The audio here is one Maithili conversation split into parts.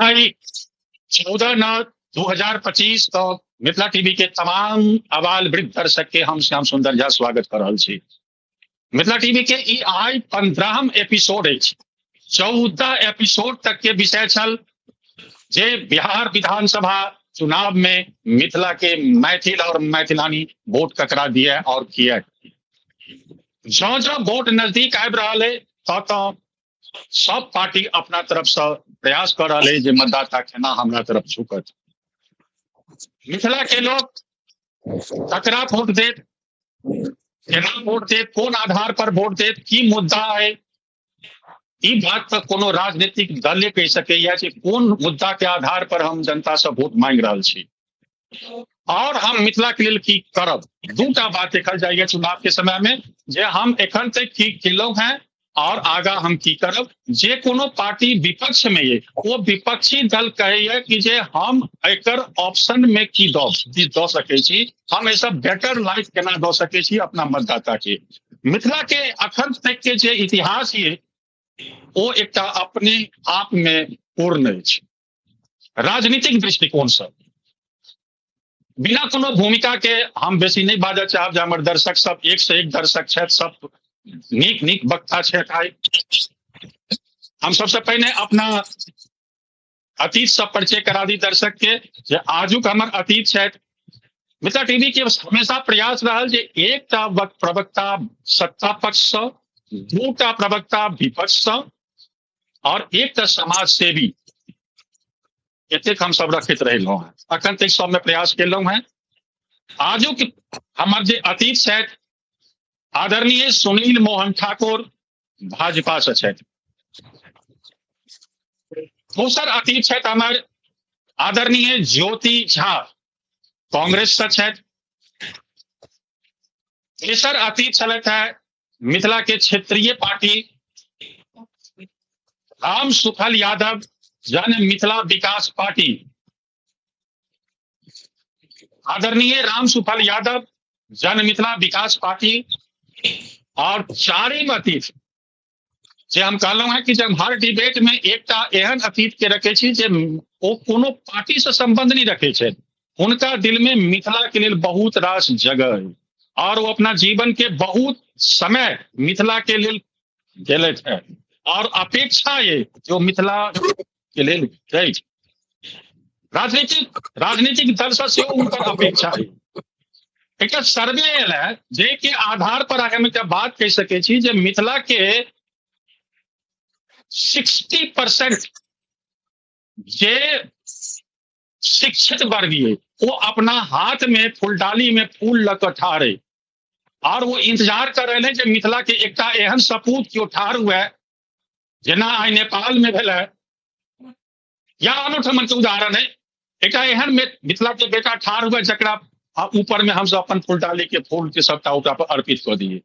आइ 14/9/2025 तो मिथिला टीवी के तमाम आबाल वृद्ध दर्शक के हम श्याम सुंदर झा स्वागत कर रहल छी। मिथिला टीवी के ई आइ 15 एपिसोड अछि। 14 एपिसोड तक के विषय छल जे बिहार विधानसभा चुनाव में मिथिला के मैथिल और मैथिलानी वोट ककरा दिए और किया। जौ जौ वोट नजदीक आबि रहल है तो सब पार्टी अपना तरफ से प्रयास कर रहा है जे मतदाता केना हमरा तरफ झुकत। मिथिला के लोग ककरा वोट देत, केना वोट देत, कोन आधार पर वोट देत, की मुद्दा है, ई बात तक कोनो राजनीतिक दल कहि सकैया जे कोन मुद्दा के आधार पर हम जनता से वोट मांगि रहल छी और हम मिथिला के लेल की करब। दूटा बात देखल जाइए चुनाव के समय में जे हम एखन तक की केलहुं हैं और आगा हम की करब। जे कोनो पार्टी विपक्ष में ये वो विपक्षी दल कहैया कि जे हम एकर ऑप्शन में की दऽ सकै छी, हम ऐसा बेटर लाइफ केना दऽ सकै छी अपना मतदाता के। मिथिला के अखन तक के जे इतिहास ये ओ एकटा अपने आप में पूर्ण अछि राजनीतिक दृष्टिकोण से। बिना कोनो भूमिका के हम बेसी नहीं बाजऽ चाहब जे हमर दर्शक सब एक से एक दर्शक छथि, सब नीक नीक वक्ता छथि। आइ हम सबसे पहिने अपना अतीत से परिचय करा दी दर्शक के जे आजुक हमर अतीत छथि। मिथिला टीवी के हमेशा प्रयास रहल जे एकटा प्रवक्ता सत्ता पक्ष से, दूटा प्रवक्ता विपक्ष से और एकटा समाज सेवी, एतेक हम सब रखैत रहलहुँ हैं। अखन तक सबमे प्रयास केलहुँ हैं। आजुक हमर जे अतीत छथि आदरणीय सुनील मोहन ठाकुर भाजपा से छथि। दोसर अतीत छथि हमर आदरणीय ज्योति झा कांग्रेस से छथि। तेसर अतीत छलथि है मिथिला के क्षेत्रीय पार्टी राम सुफल यादव जन मिथिला विकास पार्टी, आदरणीय राम सुफल यादव जन मिथिला विकास पार्टी। और चारिम अतीत जे हम कहलहुं हैं कि जब हर डिबेट में एकटा एहन अतीत के रखे छी जे ओ कोनो पार्टी से संबंध नहीं रखे छथि, हुनका दिल में मिथिला के लेल बहुत रास जगह है और वो अपना जीवन के बहुत समय मिथिला के लेल देलथि है और अपेक्षा ये जो मिथिला के लेल राजनीतिक दल से सेहो हुनकर अपेक्षा है। एक सर्वे आयल है जे के आधार पर हम एकटा बात कहि सकै छी जे मिथिला के 60% जे शिक्षित वर्ग ये वो अपना हाथ में फुलडाली में फूल लऽ कऽ ठाढ़ है और वो इंतजार कर रहे हैं जे मिथिला के एकटा एहन सपूत केओ ठाढ़ हुए जेना आइ नेपाल में भेल है या आनो के उदाहरण है, एकटा एहन मिथिला के बेटा ठाढ़ हुए जकरा ऊपर में हमसब अपन फुलडाली के फूल के सबटा ओकरा पर अर्पित कऽ दिए।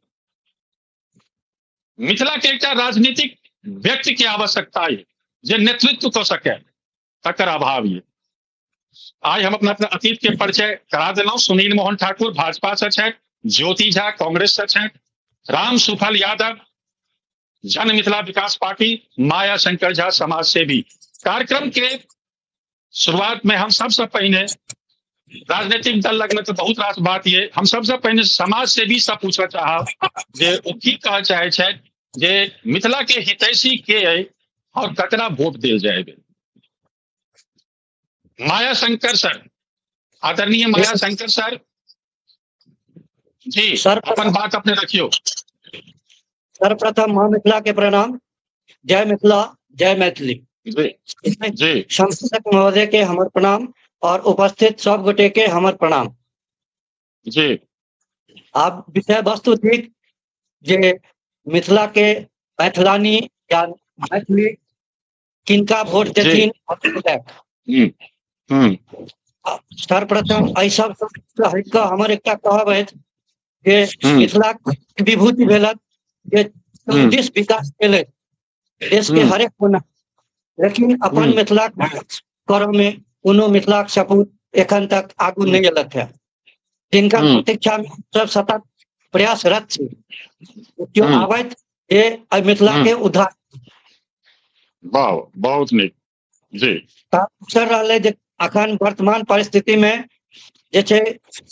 मिथिला के एकटा राजनीतिक व्यक्ति के आवश्यकता है जे नेतृत्व कऽ सके, तकर अभाव ये। आइ हम अपना अपना अतीत के परिचय करा देलहुँ। सुनील मोहन ठाकुर भाजपा से छथि, ज्योति झा कांग्रेस से छथि, राम सुफल यादव जन मिथिला विकास पार्टी, माया शंकर झा समाज सेवी। कार्यक्रम के शुरुआत में हम सबसे पहिने राजनीतिक दल लगने तो बहुत रास बात ये हम सबसे पहिने समाज सेवी से पूछऽ चाहब जे ओ की कहऽ चाहे छथि जे मिथिला के हितैषी के है और ककरा वोट देल जाए। माया शंकर सर, आदरणीय माया शंकर सर जी सर, अपन बात अपने रखियो। सर्वप्रथम माँ मिथिला के प्रणाम, जय मिथिला जय मैथिली। जी संसदक महोदय के हमर प्रणाम और उपस्थित सब गोटे के हमर प्रणाम जी। आब विषय वस्तु थिक जे मिथिला के मैथिलानी या मैथिली किनका वोट देथिन। सर्वप्रथम एहि सब हटि कऽ हमर एकटा कहब अछि जे मिथिला विभूति भेलक जे देश विकास केलक देश के हरेक कोना, लेकिन अपन मिथिला करऽ में कोनो मिथिलाक सपूत एखन तक आगू नहि एलक है, जिनका प्रतीक्षा में सब सतत प्रयासरत छी केओ आबैत जे एहि मिथिला के उद्धार। वाह, बहुत नीक। जी। दोसर रहलै जे अखन वर्तमान परिस्थिति मे जे छै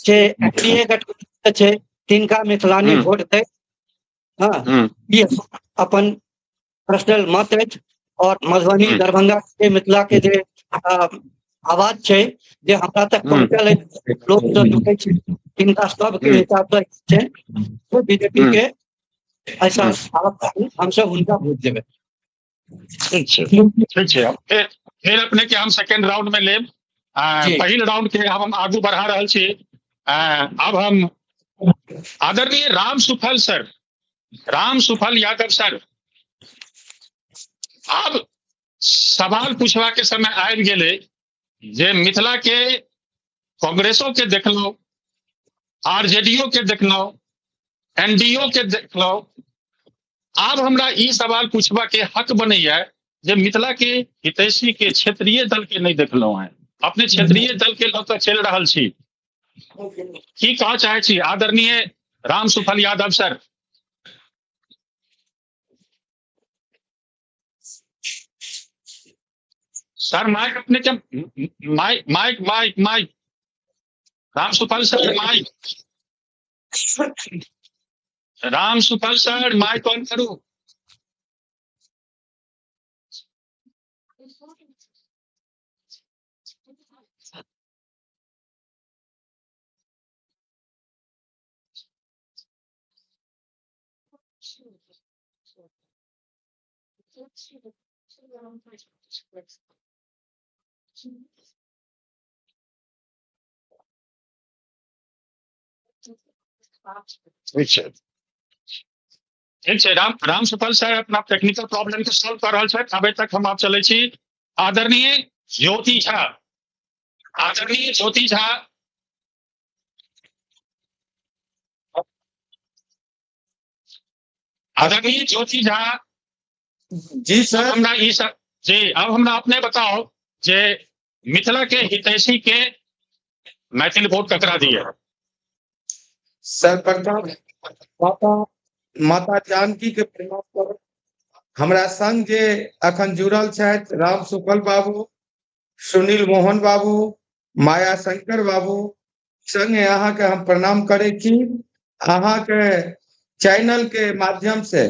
से एनडीए गठबंधन छै, तिनका मिथिलानी वोट दै। हँ, ई अपन पर्सनल मत अछि। और मधुबनी दरभंगा के मिथिला के जे आवाज छै जे हमरा तक पहुँचल अछि, लोक सब जुटै छै, तिनका सबके हिसाब से छै बीजेपी के ऐसा हमसब हुनका वोट देबै। ठीक छै, ठीक छै। फेर अपने के हम सेकेंड राउंड में लेब। पहिल राउंड के हम आगू बढ़ा रहल छी। अब हम आदरणीय राम सुफल सर, राम सुफल यादव सर, आब सवाल पूछबा के समय आबि गेलै जे मिथिला के कांग्रेसो के देखलहुँ, आरजेडीओ के देखलहुँ, एनडीओ के देखलहुँ, आब हमरा ई सवाल पूछबा के हक बनैया जे मिथिला के हितैषी के क्षेत्रीय दल के नहीं देखलहुँ हैं, अपने क्षेत्रीय दल के लऽ कऽ चलि रहल छी, की कहऽ चाहै छी आदरणीय Ram Suphal Yadav sir? Sir mic अपने के, mic mic mic mic, Ram Suphal sir mic, Ram Suphal sir mic on करू। ठीक छै, ठीक छै। राम सुफल सर अपना टेक्निकल प्रॉब्लम के सॉल्व कर रहल छथि। अबे तक हम आप चलै छी आदरणीय ज्योति झा, आदरणीय ज्योति झा, आदरणीय ज्योति झा जी सर। हमरा ई सब जी, अब हमरा अपने बताओ जे मिथिला के हितैषी के मैथिल वोट ककरा दिए? सर प्रथम माता जानकी के प्रणाम करू। हमरा संग जे अखन जुड़ल छथि राम सुफल बाबू, सुनील मोहन बाबू, माया शंकर बाबू, संगे अहाँके हम प्रणाम करै छी। अहाँके चैनल के माध्यम से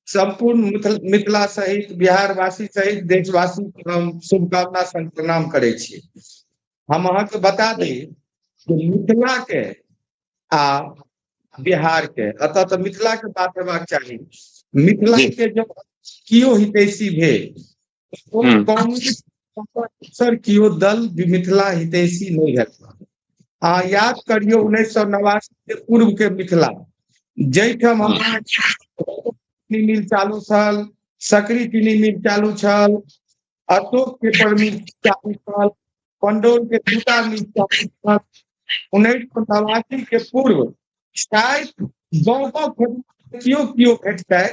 संपूर्ण मिथिला सहित बिहारवासी सहित देशवासी के हम शुभकामना संग प्रणाम करै छी। हम अहाँके बता दी जे मिथिला के आ बिहार के, अतः तऽ मिथिला के बात हेबाक चाही। मिथिला के जब कियो हितैषी भेल, कांग्रेस सर कियो दल मिथिला हितैषी नहीं भेल। अहाँ याद करियो 1989 के पूर्व के मिथिला, जाहिठाम हमरा चीनी मिल चालू छल, सकरी चीनी मिल चालू छल, अशोक पेपर मिल चालू छल, पंडौल के दूटा मिल चालू छल। 1989 के पूर्व शायद गाँव गाँव कियो कियो भेटतै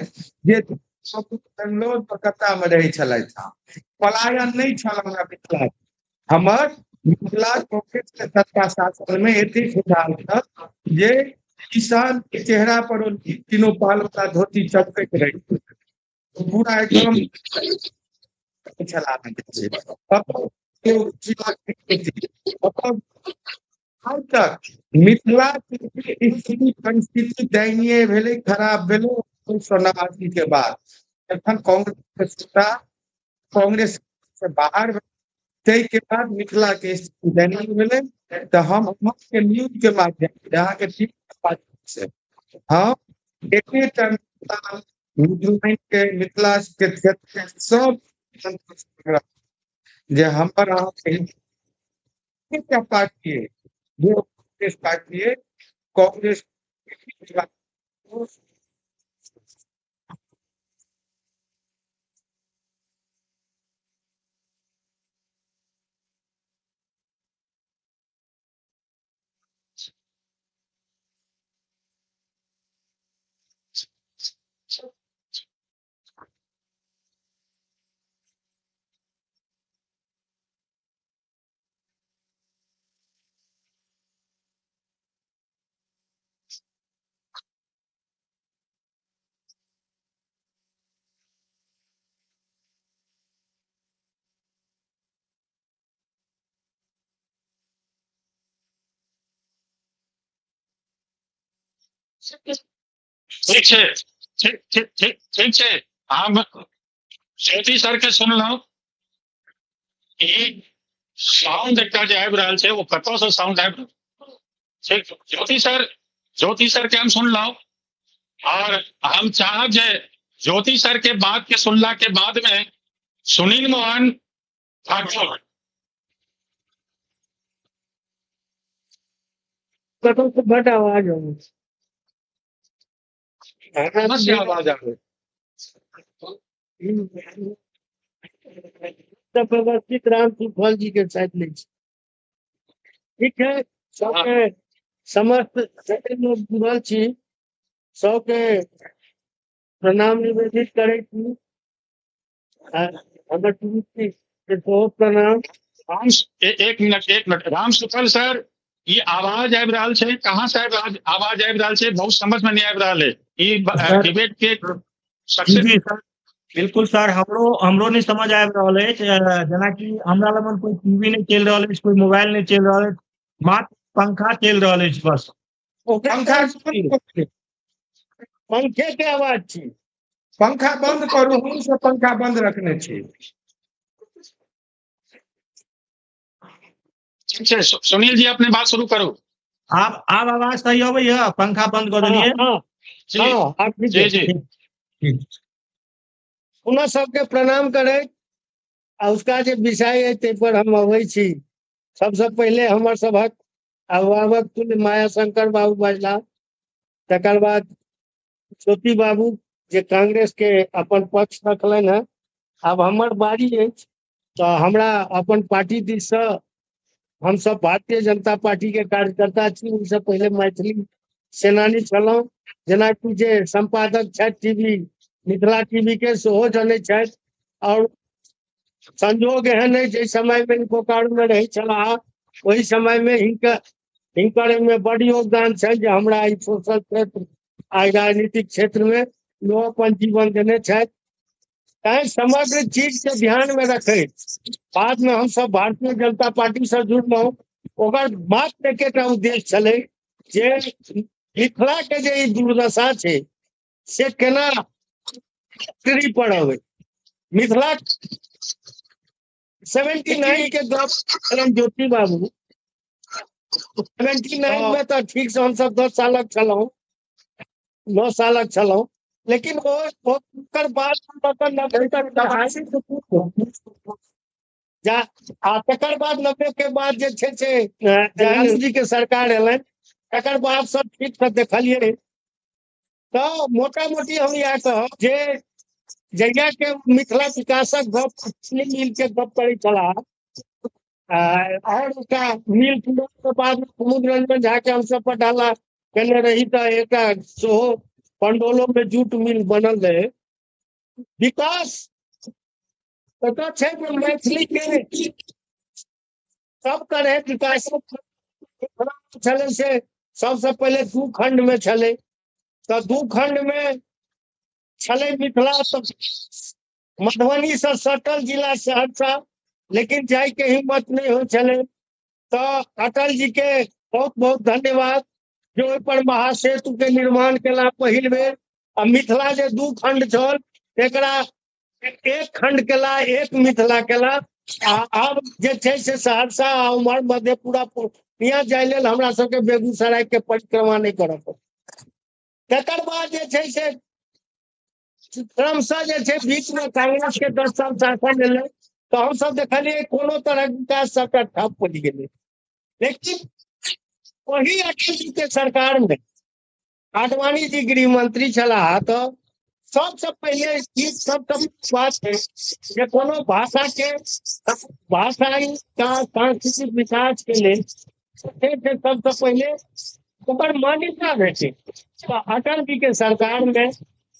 जे बेंगलोर कलकत्ता में रहै छलथि। पलायन नहीं छल हमरा मिथिला। हमर मिथिला कांग्रेस के सत्ता शासन में एतेक खुशहाल छल जे किसान के चेहरा पर तीनों पाल वाला धोती चमकैत रहे, पूरा एकदम छला। आइ तक मिथिला के स्थिति परिस्थिति दयनीय भेलै, खराब भेलै 1989 के बाद। जखन कांग्रेस सत्ता कांग्रेस से बाहर ताहि के बाद मिथिला के स्थिति दयनीय भेलै। तऽ हम अहाँके न्यूज के माध्यम से, अहाँके टीवी के माध्यम से हम एकेटा मिथिला मिथिला के क्षेत्र सब जे हमर अहाँके एकटा पार्टी अइ, कांग्रेस पार्टी है, कांग्रेस ठीक छै, ठीक ठीक ठीक ठीक छै। हम ज्योति सर के सुनलहुँ। ई साउंड एकटा जे आबि रहल छै, ओ कतऽ से साउंड आबि? ठीक, ज्योति सर, ज्योति सर के हम सुनलहुँ और हम चाहब जे ज्योति सर के बात के सुनला के बाद में सुनील मोहन ठाकुर। कतौ से बड आवाज अबै छै। कहाँ से आवाज आबै? तऽ व्यवस्थित राम सुफल जी के साथ नहि छै। ठीक छै, सबके समस्त जते लोक जुड़ल छी सबके प्रणाम निवेदित करै छी। आ हमर टीम के सेहो प्रणाम। राम, एक मिनट, एक मिनट, राम सुफल सर, ई आवाज आबि रहल छै, कहाँ से आबि आवाज आबि रहल छै? बहुत समझ में नहीं आबि रहल है ई डिबेट के सक्सेस। जी सर, बिल्कुल सर, हमरो हमरो नहि समझ आबि रहल अछि। जेनाकि हमरा लगन कोई टीवी नहि चलि रहल अछि, कोई मोबाइल नहि चलि रहल अछि, मात्र पंखा चलि रहल अछि बस। पंखा पंखे के आवाज छी। पंखा बंद करू, हम सब पंखा बंद रखने छी। ठीक छै, सुनील जी, अपने बात शुरू करू। आब आवाज सही अबैया? पंखा बंद कऽ देलियै। हँ। जी। हँ, आब ठीक जी। है। जी। ठीक। पुनः सबके प्रणाम करैत आ उसका जे विषय है ताहि पर हम अबै छी। सबसँ पहिले हमर सभक अभिभावक तुल्य माया शंकर बाबू बजला, तकर बाद ज्योति बाबू जे कांग्रेस के अपन पक्ष रखलनि हेँ। आब हमर बारी अछि तऽ हमरा अपन पार्टी दिससँ, हमसब भारतीय जनता पार्टी के कार्यकर्ता छी, ओहिसँ पहिले मैथिली सेनानी छलहुँ। जेनाकि जे सम्पादक छथि टीवी मिथिला टीवी के, सेहो जनै छथि। और संजोग एहन अइ जाहि समय मे बोकारो मे रहै छलाह ओहि समय मे हिनकर हिनकर एहिमे बड योगदान छनि जे हमरा ई सोशल क्षेत्र आ राजनीतिक क्षेत्र मे लोक अपन जीवन देने छथि। तैं समग्र चीज के ध्यान मे रखैत बाद मे हमसब भारतीय जनता पार्टी से जुड़लहुँ। ओकर मात्र एकेटा उद्देश्य छलै जे मिथिला के जे ई दुर्दशा छै से केना पटरी पर अबै। मिथिला 79 के गप छलनि ज्योति बाबू, 79 मे तऽ ठीक से हमसब 10 सालक छलहुँ, 9 सालक छलहुँ, लेकिन ओ ओकर बाद 90 तक जा आ तकर बाद 90 के बाद जे छै से लालू जी के सरकार एलनि, तकर बाद सब ठीक से देखलियै। तऽ मोटा मोटी हम इएह कहब जे जहिया के मिथिला विकासक गप मिल के गप करै छलाह और एकटा मिल के बाद कुमुद रंजन झा के हमसब पर डाला केने रही तऽ एकटा सेहो पंडौलो में जूट मिल बनल रहे। विकास कतऽ छै जे मैथिली के सब तरह विकास छलै से सबसँ पहिले 2 खंड में छलै, तऽ 2 खंड में छलै मिथिला तऽ मधुबनी से सटल जिला सहरसा, लेकिन जायके हिम्मत नहि होइ छलै। तऽ अटल जी के बहुत बहुत धन्यवाद जे ओहि पर महासेतु के निर्माण केला पहिल बेर। आ मिथिला जे 2 खंड छल एकरा 1 खंड केला, 1 मिथिला केला। आ आब जे छै से सहरसा आ उम्हर मधेपुरा पूर्णिया जाय लेल हमरा सबके बेगूसराय के परिक्रमा नहि करऽ पड़त। तकर बाद जे छै से क्रमशः जे छै बीच में कांग्रेस के 10 साल शासन एलै तऽ हमसब देखलियै कोनो तरहक विकास सबटा ठप पड़ि गेलै। लेकिन वही अटल जी के सरकार में आडवाणी जी गृह मंत्री छलाह तऽ सबसँ पहिले चीज सबसँ बात है जे कोनो भाषा के भाषाई सांस्कृतिक विकास के लेल सबसँ पहिले ओकर मान्यता भेटै। तऽ अटल जी के सरकार में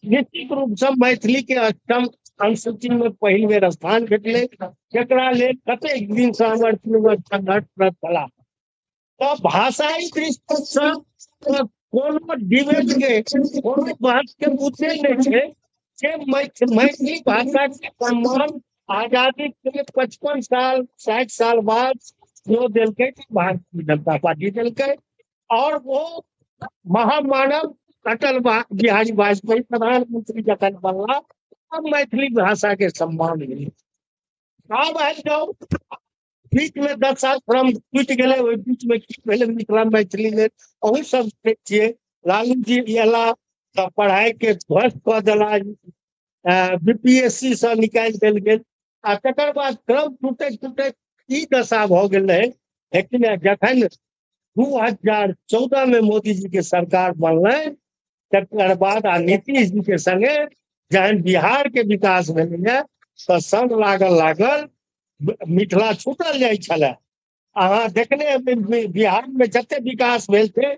निश्चित रूप से मैथिली के अष्टम अनुसूची में पहिल बेर स्थान भेटलै, जकरा लेल कतेक दिन से हमर संघर्षरत छलाह। तऽ भाषाई दृष्टि से कोनो डिबेट के कोनो बात के मुद्दे नहि छै जे मैथिली भाषा के सम्मान आजादी के 55 साल 60 साल बाद जो देलकै भारतीय जनता पार्टी देलकै। और वो महामानव अटल बिहारी वाजपेयी प्रधानमंत्री जखन बनला तब मैथिली भाषा के सम्मान मिलल। आब आबि जाउ बीच में 10 साल क्रम टूटि गेलै, ओहि बीच में की भेलै मिथिला मैथिली लेल अहूँ सब देखै छियै। लालू जी अयला तऽ पढ़ाई के ध्वस्त कऽ देला, बीपीएससी सँ निकालि देल गेल आ तकर बाद क्रम टूटैत टूटैत ई दशा भऽ गेल रहै। लेकिन जखन 2014 में मोदी जी के सरकार बनलै तकर बाद आ नीतीश जी के संगे जहन बिहार के विकास भेलैया तऽ संग लागल लागल मिथिला छूटल जाइ छलै। अहाँ देखने बिहार में जते विकास भेल छै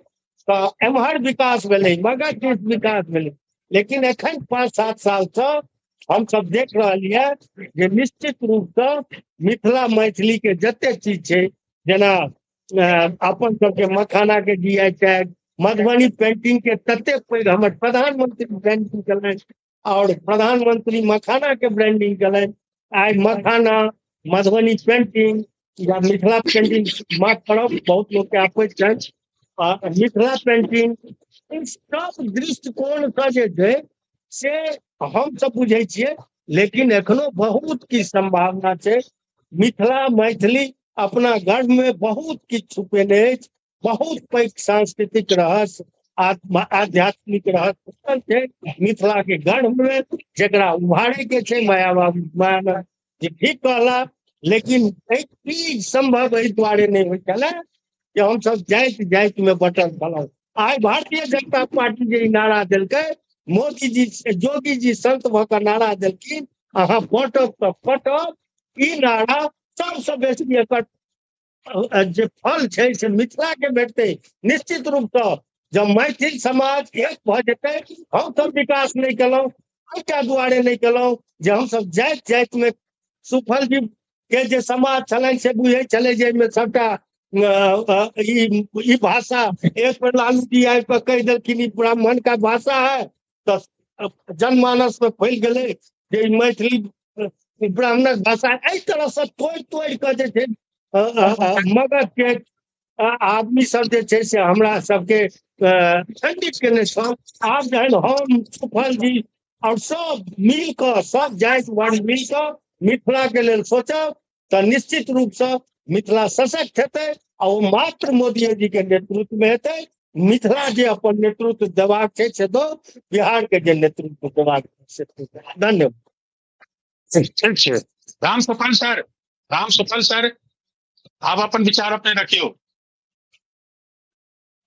तऽ एम्हर विकास भेलै, मगध दिस विकास भेलै, लेकिन एखन 5-7 सालसँ हमसब देख रहल यऽ जे निश्चित रूपसँ मिथिला मैथिली के जते चीज छै, जेना अपन सबके मखाना के जीआई टैग, मधुबनी पेंटिंग के तते पैघ हमर प्रधानमंत्री ब्रांडिंग केलनि और प्रधानमंत्री मखाना के ब्रांडिंग केलनि। आइ मखाना, मधुबनी पेंटिंग या मिथिला पेंटिंग, माफ करब बहुत लोग के आपत्ति छनि, मिथिला पेंटिंग सब दृष्टिकोणसँ जे छै से हमसब बुझै छियै, लेकिन एखनो बहुत किछु संभावना छै। मिथिला मैथिली अपना गर्भ में बहुत किछु छुपेने अछि, बहुत पैघ सांस्कृतिक रहस्य, आध्यात्मिक रहस्य छै मिथिला के गर्भ में, जकरा उभारे के छै। माया बाबू माया जी ठीक कहला, लेकिन ई संभव एहि दुआरे नहि होइ छलै जे हमसब जाति जाति में बटल छलहुँ। आइ भारतीय जनता पार्टी जे नारा देलकै, मोदी जी योगी जी संत भऽ कऽ नारा देलखिन, अहाँ बटब तऽ पटब, ई नारा सबसँ बेसी एकर जे फल छै से मिथिला के भेटतै निश्चित रूपसँ। जब मैथिल समाज एक भऽ जेतै, हमसब विकास नहि केलहुँ एहिटा दुआरे नहि केलहुँ जे हमसब जाति जाति में सुफल जी के जे समाज छलनि से बुझै छलै जे एहिमे सबटा ई भाषा, एक पर लालू जी आबि कऽ कहि देलखिन ई ब्राह्मण का भाषा है, तऽ जनमानस में फैल गेलै जे मैथिली ब्राह्मणक भाषा। एहि तरहसँ तोड़ि तोड़ि कऽ जे छै मगध के आदमी सब जे छै से हमरा सबके खंडित केने छल। आब जहन हम सुफल जी और सब मिल कऽ, सब जाति वर्ग मिल कऽ मिथिला के लेल सोचब तऽ निश्चित रूपसँ मिथिला सशक्त हेतै आ ओ मात्र मोदी जी के नेतृत्व में हेतै। मिथिला जे अपन नेतृत्व देबाक छै से दो, बिहार के जे नेतृत्व देबाक छै से। धन्यवाद। ठीक छै राम सुफल सर, राम सुफल सर आप अपन विचार अपने रखियो।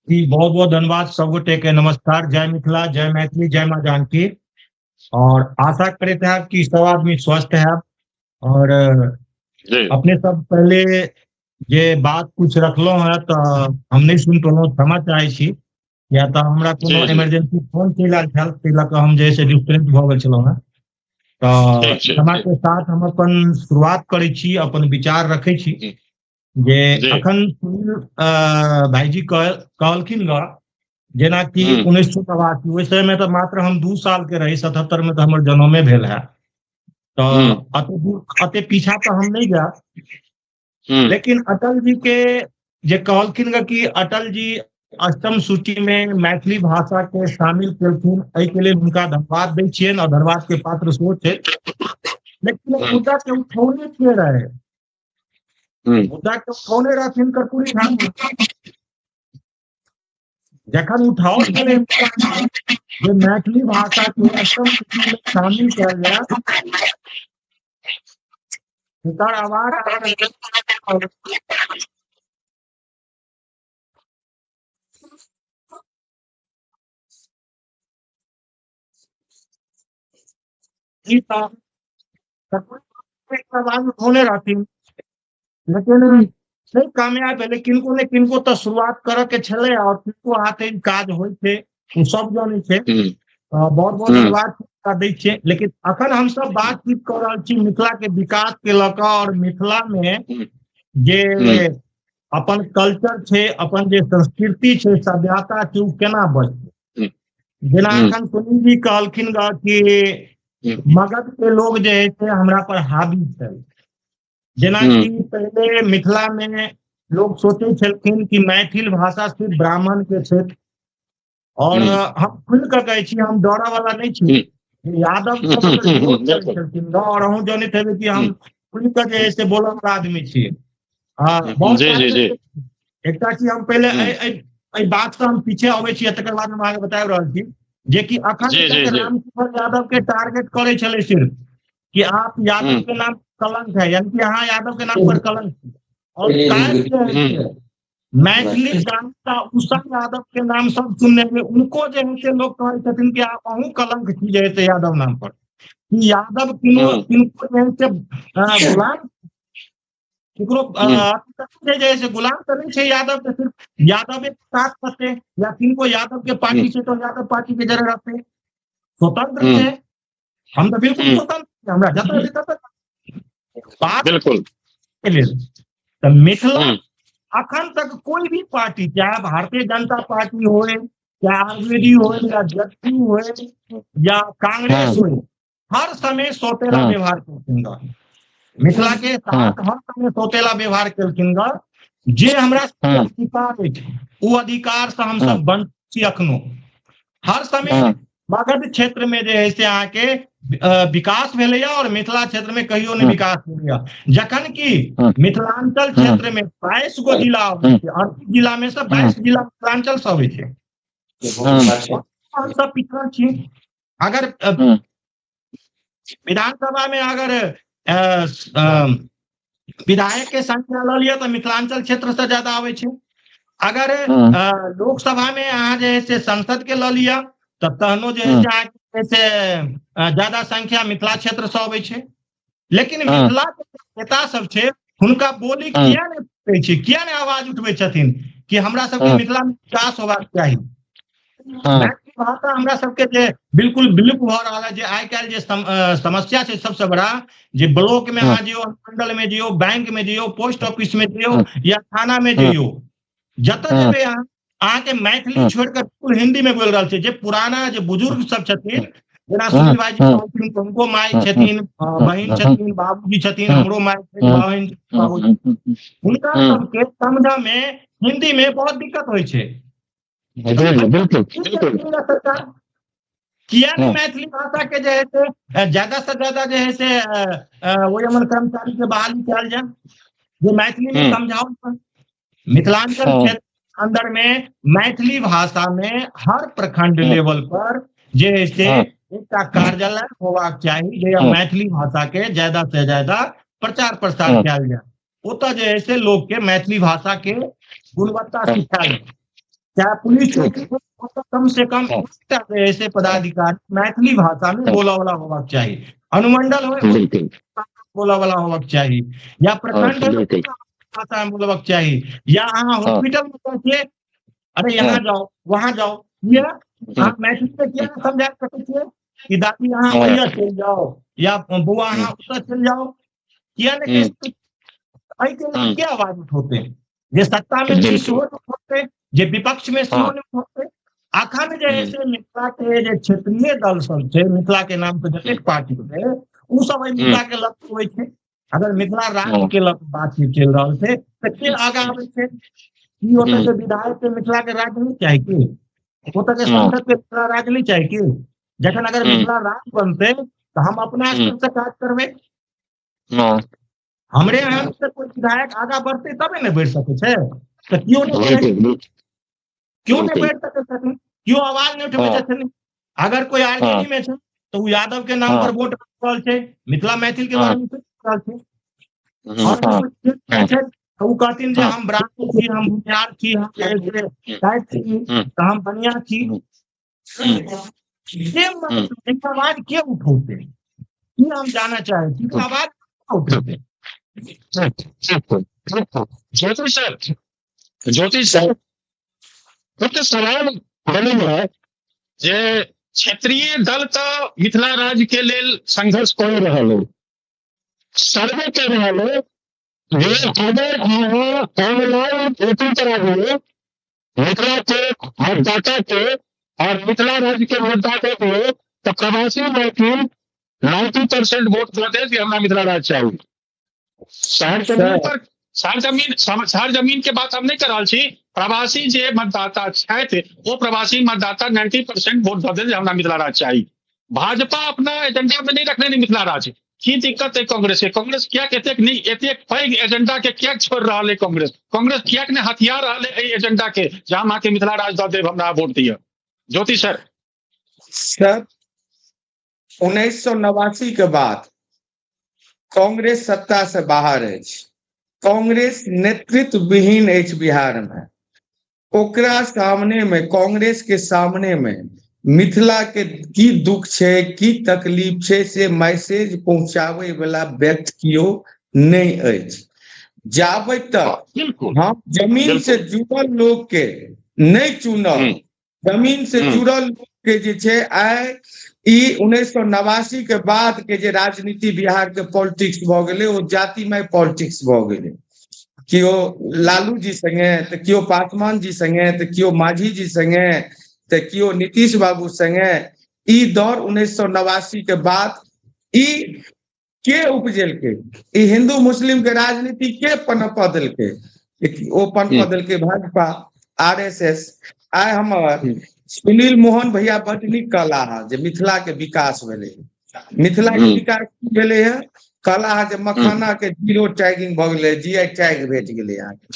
जी बहुत बहुत धन्यवाद सब गोटे के, नमस्कार, जय मिथिला, जय मैथिली, जय माँ जानकी। और आशा करते हैं कि सब आदमी स्वस्थ है। और अपने सब पहले जे बात कुछ रखलो है तो हम नहीं सुन पेलहुँ, क्षमा चाहे छी, या तो हमरा कोनो इमरजेंसी फोन चलि आयल छल ताहि लऽ कऽ हम जे से डिस्कनेक्ट भऽ गेल छलहुँ हेँ। तऽ क्षमा के साथ हम अपन शुरुआत करै छी, अपन विचार रखै छी जे अखन सुनील भाईजी कहलखिन ग जेनाकि 1989 ओहि समय में तऽ मात्र हम 2 साल के रही, 77 में तऽ हमर जन्मे भेल है, तऽ अते पीछा तऽ हम नहीं जायब। लेकिन अटल जी के जे कहलखिन ग कि अटल जी अष्टम सूची में मैथिली भाषा के शामिल केलखिन, एहि के लेल हुनका धन्यवाद दै छियनि और धन्यवाद के पात्र सेहो छै। लेकिन मुद्दा के उठौने के रहे, मुद्दा के उठौने रहथिन कर्पूरी ठाकुर। जखन उठाओल गेलै जे मैथिली भाषा के अष्टम सूची में शामिल कयल जाय, एकर आवाज आवाज उठौने रहथिन, लेकिन नहीं कामयाब भेलै। किनको ने किनको तऽ शुरुआत करऽ के छलै और किनको हाथे काज होइ छै ओ सब जानै छै। बहुत बहुत धन्यवाद दै छियै। लेकिन अखन हमसब बातचीत कऽ रहल छी मिथिला के विकास के लऽ कऽ और मिथिला में जे अपन कल्चर छै, अपन जे संस्कृति छै, सभ्यता छै, ओ केना बचतै। जेना अखन सुनील जी कहलखिन कि मगध के लोग जे है से हमरा पर हावी छै। जेनाकि पहले मिथिला में लोग सोचे छलखिन कि मैथिल भाषा सिर्फ ब्राह्मण के क्षेत्र, और हम खुलि कऽ कहै छी, हम डरऽ वाला नहि छी। यादव सब और अहूँ जनैत हेबै कि हम खुलि कऽ जे है से बोलऽ वाला आदमी छी। बहुत एकटा चीज हम पहिले एहि बात से हम पीछे अबै छी, तकर बाद हम अहाँके बता रहल छी जेकि अखन रामकृष्ण यादव के टारगेट करै छलै सिर्फ कि आप यादव के नाम कलंक है, यानी कि अहाँ यादव के नाम पर कलंक। और मैथिली गायिका उषा यादव के नाम सब सुनने में उनको जे है से लोग कहै छथिन कि आप अहूँ कलंक छी जे है से यादव नाम पर, कि यादव किनको जे है से गुलाम केकरो जे है से गुलाम तऽ नहि छै यादव के, सिर्फ यादव के साथ रहते या किनको यादव के पार्टी छै तो यादव पार्टी के जरे रहते, स्वतंत्र छै। हम तऽ बिल्कुल स्वतंत्र, हमरा जतऽ ततऽ बात बिल्कुल। तऽ मिथिला अखन तक कोई भी पार्टी, चाहे भारतीय जनता पार्टी होए, चाहे आरजेडी होए, या जदयू होए, या कांग्रेस होए, हर समय सौतेला व्यवहार केलखिन। मिथिला के साथ हर समय सौतेला व्यवहार केलखिन। जे हमरा अधिकार अछि ओ अधिकार से हमसब वंचित छी अखनो। हर समय मगध क्षेत्र में जे है से अहाँके विकास भेलैया और मिथिला क्षेत्र में कहियो नहि विकास भेलैया, जखन कि मिथिलांचल क्षेत्र में 22 गो जिला अबै छै, 38 जिला में से 22 जिला मिथिलांचल से अबै छै। हमसब पिछड़ल छी। अगर विधानसभा में अगर विधायक के संख्या लऽ लिअ तऽ मिथिलांचल क्षेत्र से ज्यादा आबै छै। अगर लोकसभा में अहाँ जे है से संसद के लऽ लिअ तऽ तहनो जे है से अहाँके से ज्यादा संख्या मिथिला क्षेत्र से अबै छै। लेकिन मिथिला के नेता सब छै हुनका बोली किया नहि फूटे छै, किया नहि आवाज उठबै छथिन कि हमरा सबके मिथिला में विकास होबाक चाही। मैथिली भाषा हमरा सबके जे बिल्कुल विलुप्त भऽ रहल है, जे आइ काल्हि जे समस्या छै सबसे बड़ा, जे ब्लॉक में अहाँ जइयौ, मंडल में जइयौ, बैंक में जइयौ, पोस्ट ऑफिस में जइयौ या थाना में जइयौ, जतऽ जेबै अहाँ अहाँके मैथिली छोड़ि कऽ बिल्कुल हिंदी में बोलि रहल छै। जे पुराना जे बुजुर्ग सब छथिन, जेना सुनील भाईजी कहलखिन, हुनको माय छथिन, बहिन छथिन, बाबूजी छथिन, हमरो माय बहिन बाबूजी, हुनका सबके समझऽ में हिंदी में बहुत दिक्कत होइ छै। सरकार किया नहीं मैथिली भाषा के जे है से ज्यादा से ज्यादा जे है से ओहि कर्मचारी के बहाली कयल जाय जे मैथिली में समझाओ। मिथिलांचल क्षेत्र अंदर में मैथिली भाषा में हर प्रखंड लेवल पर जे है से एकटा कार्यालय होबाक चाही जे मैथिली भाषा के ज्यादा से ज्यादा प्रचार प्रसार कयल जाय। ओतऽ जे है से लोग के मैथिली भाषा के गुणवत्ता सिखायल, चाहे पुलिस कम से कम एकटा जे है से पदाधिकारी मैथिली भाषा में बोलऽ वाला होबाक चाही, अनुमंडल हो बोलऽ वाला होबाक चाही, या प्रखंड भाषा में बोलबाक चाही, या अहाँ हॉस्पिटल में जाइ छियै, अरे यहाँ जाओ वहाँ जाओ, किया अहाँ मैथिली में किया नहि समझा सकै छियै कि दादी अहाँ ओहिया चलि जाओ या बौआ अहाँ ओतऽ चलि जाओ, किया नहि? एहिके लेल के आवाज उठौतै? जे सत्ता में छी सेहो नहि उठौतै, जे विपक्ष में सेहो नहि उठौतै। अखन जे है से मिथिला के जे क्षेत्रीय दल सब छै, मिथिला के नाम पर जतेक पार्टी छै, ओ सब एहि मुद्दा के लग होइ छै। अगर मिथिला राज्य के लग बातचीत चलि रहल छै तऽ के आगाँ आबै छै? की ओतऽ के विधायक के मिथिला के राज्य नहि चाही? की ओतऽ के सांसद के मिथिला राज्य नहि चाही? की जखन अगर मिथिला राज्य बनतै तऽ हम अपना स्तर से काज करबै, हमरे यहाँ से कोई विधायक आगाँ बढ़तै तबे ने बढ़ि सकै छै। तऽ केओ नहि, क्यों नहि बढ़ि सकै छथिन? केओ आवाज नहि उठबै छथिन। अगर कोई आरजेडी में छै तऽ ओ यादव के नाम पर वोट रहल छै, मिथिला मैथिल के बारे में सोचि रहल छै। और तऽ ओ कहथिन जे हम ब्राह्मण छी, हम भूमिहार छी, हम छी, तऽ हम बनिया छी। आवाज के उठौतै? की हम जानऽ चाहै छी, आवाज उठौतै? ज्योति सर, ज्योति सर, सवाल बनल है जे क्षेत्रीय दल तऽ मिथिला राज्य के लेल संघर्ष कर रहल हो, सर्वे कर रहल हो जे अगर अहाँ ऑनलाइन वोटिंग कराबियो मिथिला के मतदाता के और मिथिला राज्य के मतदाता के, तऽ प्रवासी मैथिल 90% वोट दऽ देत कि हमरा मिथिला राज्य चाही। शहर जमीन पर, शहर जमीन, शहर जमीन के बात हम नहि कर रहल छी, प्रवासी जे मतदाता छथि ओ प्रवासी मतदाता 90% वोट दऽ देल जे हमरा मिथिला राज्य चाही। भाजपा अपना एजेंडा में नहीं रखने मिथिला राज्य। की दिक्कत है कांग्रेस के? कांग्रेस किया एतेक नहीं, एतेक पैघ एजेंडा के किया छोड़ रहा है कांग्रेस? कांग्रेस किया ने हथियार रहा है एजेंडा के जहां हम आके मिथिला राज्य दऽ देब, हमरा वोट दिअ। ज्योति सर। सर 1989 के बाद कांग्रेस सत्ता से बाहर अछि, कांग्रेस नेतृत्व विहीन अछि बिहार में। ओकरा सामने में, कांग्रेस के सामने में मिथिला के की दुख छै, की तकलीफ छै, से मैसेज पहुंचाबै वाला व्यक्ति कियो नहीं अछि। जाबे तक हम जमीन से जुड़ल लोग के नहीं चुनब, जमीन से जुड़ल लोग के जे छै आइ ई 1989 के बाद के जे राजनीति बिहार के पॉलिटिक्स भऽ गेलै ओ जातिमय पॉलिटिक्स भऽ गेलै। केओ लालू जी संगे, तऽ केओ पासवान जी संगे, तऽ केओ माझी जी संगे, तऽ केओ नीतीश बाबू संगे। ई दौर 1989 के बाद ई के उपजेलकै? ई हिंदू मुस्लिम के राजनीति के पनपऽ देलकै? ओ पनपऽ देलकै भाजपा, आरएसएस। आइ हमर सुनील मोहन भैया बड नीक कहला है जे मिथिला के विकास भेलै। मिथिला के विकास की भेलै है? कहला है जे मखाना के जीरो टैगिंग भऽ गेलै, जीआई टैग भेट गेलै अहाँके।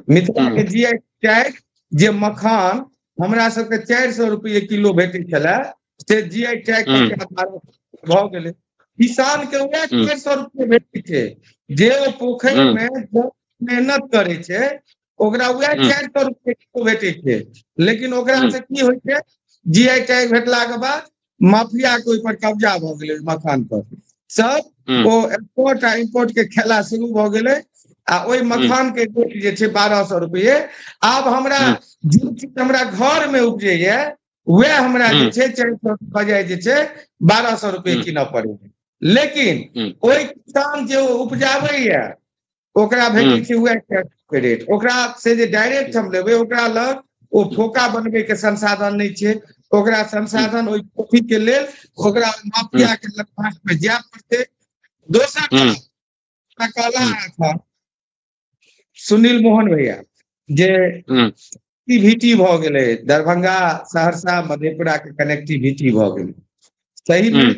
मिथिला के जीआई टैग जे मखान हमरा सबके 400 रुपये किलो भेटै छलै से जीआई टैग भऽ गेलै। किसान के वएह 400 रुपये भेटै छै जे ओ पोखरि मे मेहनत करै छै, ओकरा वएह 400 रुपये किलो भेटै छै। लेकिन ओकरा से की होइ छै, जीआई टैग भेटला के बाद माफिया के ओहि पर कब्जा भऽ गेलै मखान पर। सब ओ एक्सपोर्ट आ इम्पोर्ट के खेला शुरू भऽ गेलै आ ओहि मखान के रेट जे छै 1200 रुपये। आब हमरा जे चीज हमरा घर में उपजैया वएह हमरा जे छै 400 बजाय जे छै 1200 रुपये कीनऽ पड़ैया। लेकिन ओहि किसान जे उपजाबैया ओकरा भेटै छै वएह के रेट। ओकरा से जे डायरेक्ट हम लेबै ओकरा लग ओ फोका बनबै के संसाधन नहि छै। ओकरा संसाधन ओहि कॉफी के लेल ओकरा माफिया के लग में जाय पड़तै। दोसर कहला सुनील मोहन भैया जे कनेक्टिविटी भऽ गेलै, दरभंगा सहरसा मधेपुरा के कनेक्टिविटी भऽ गेलै। सही में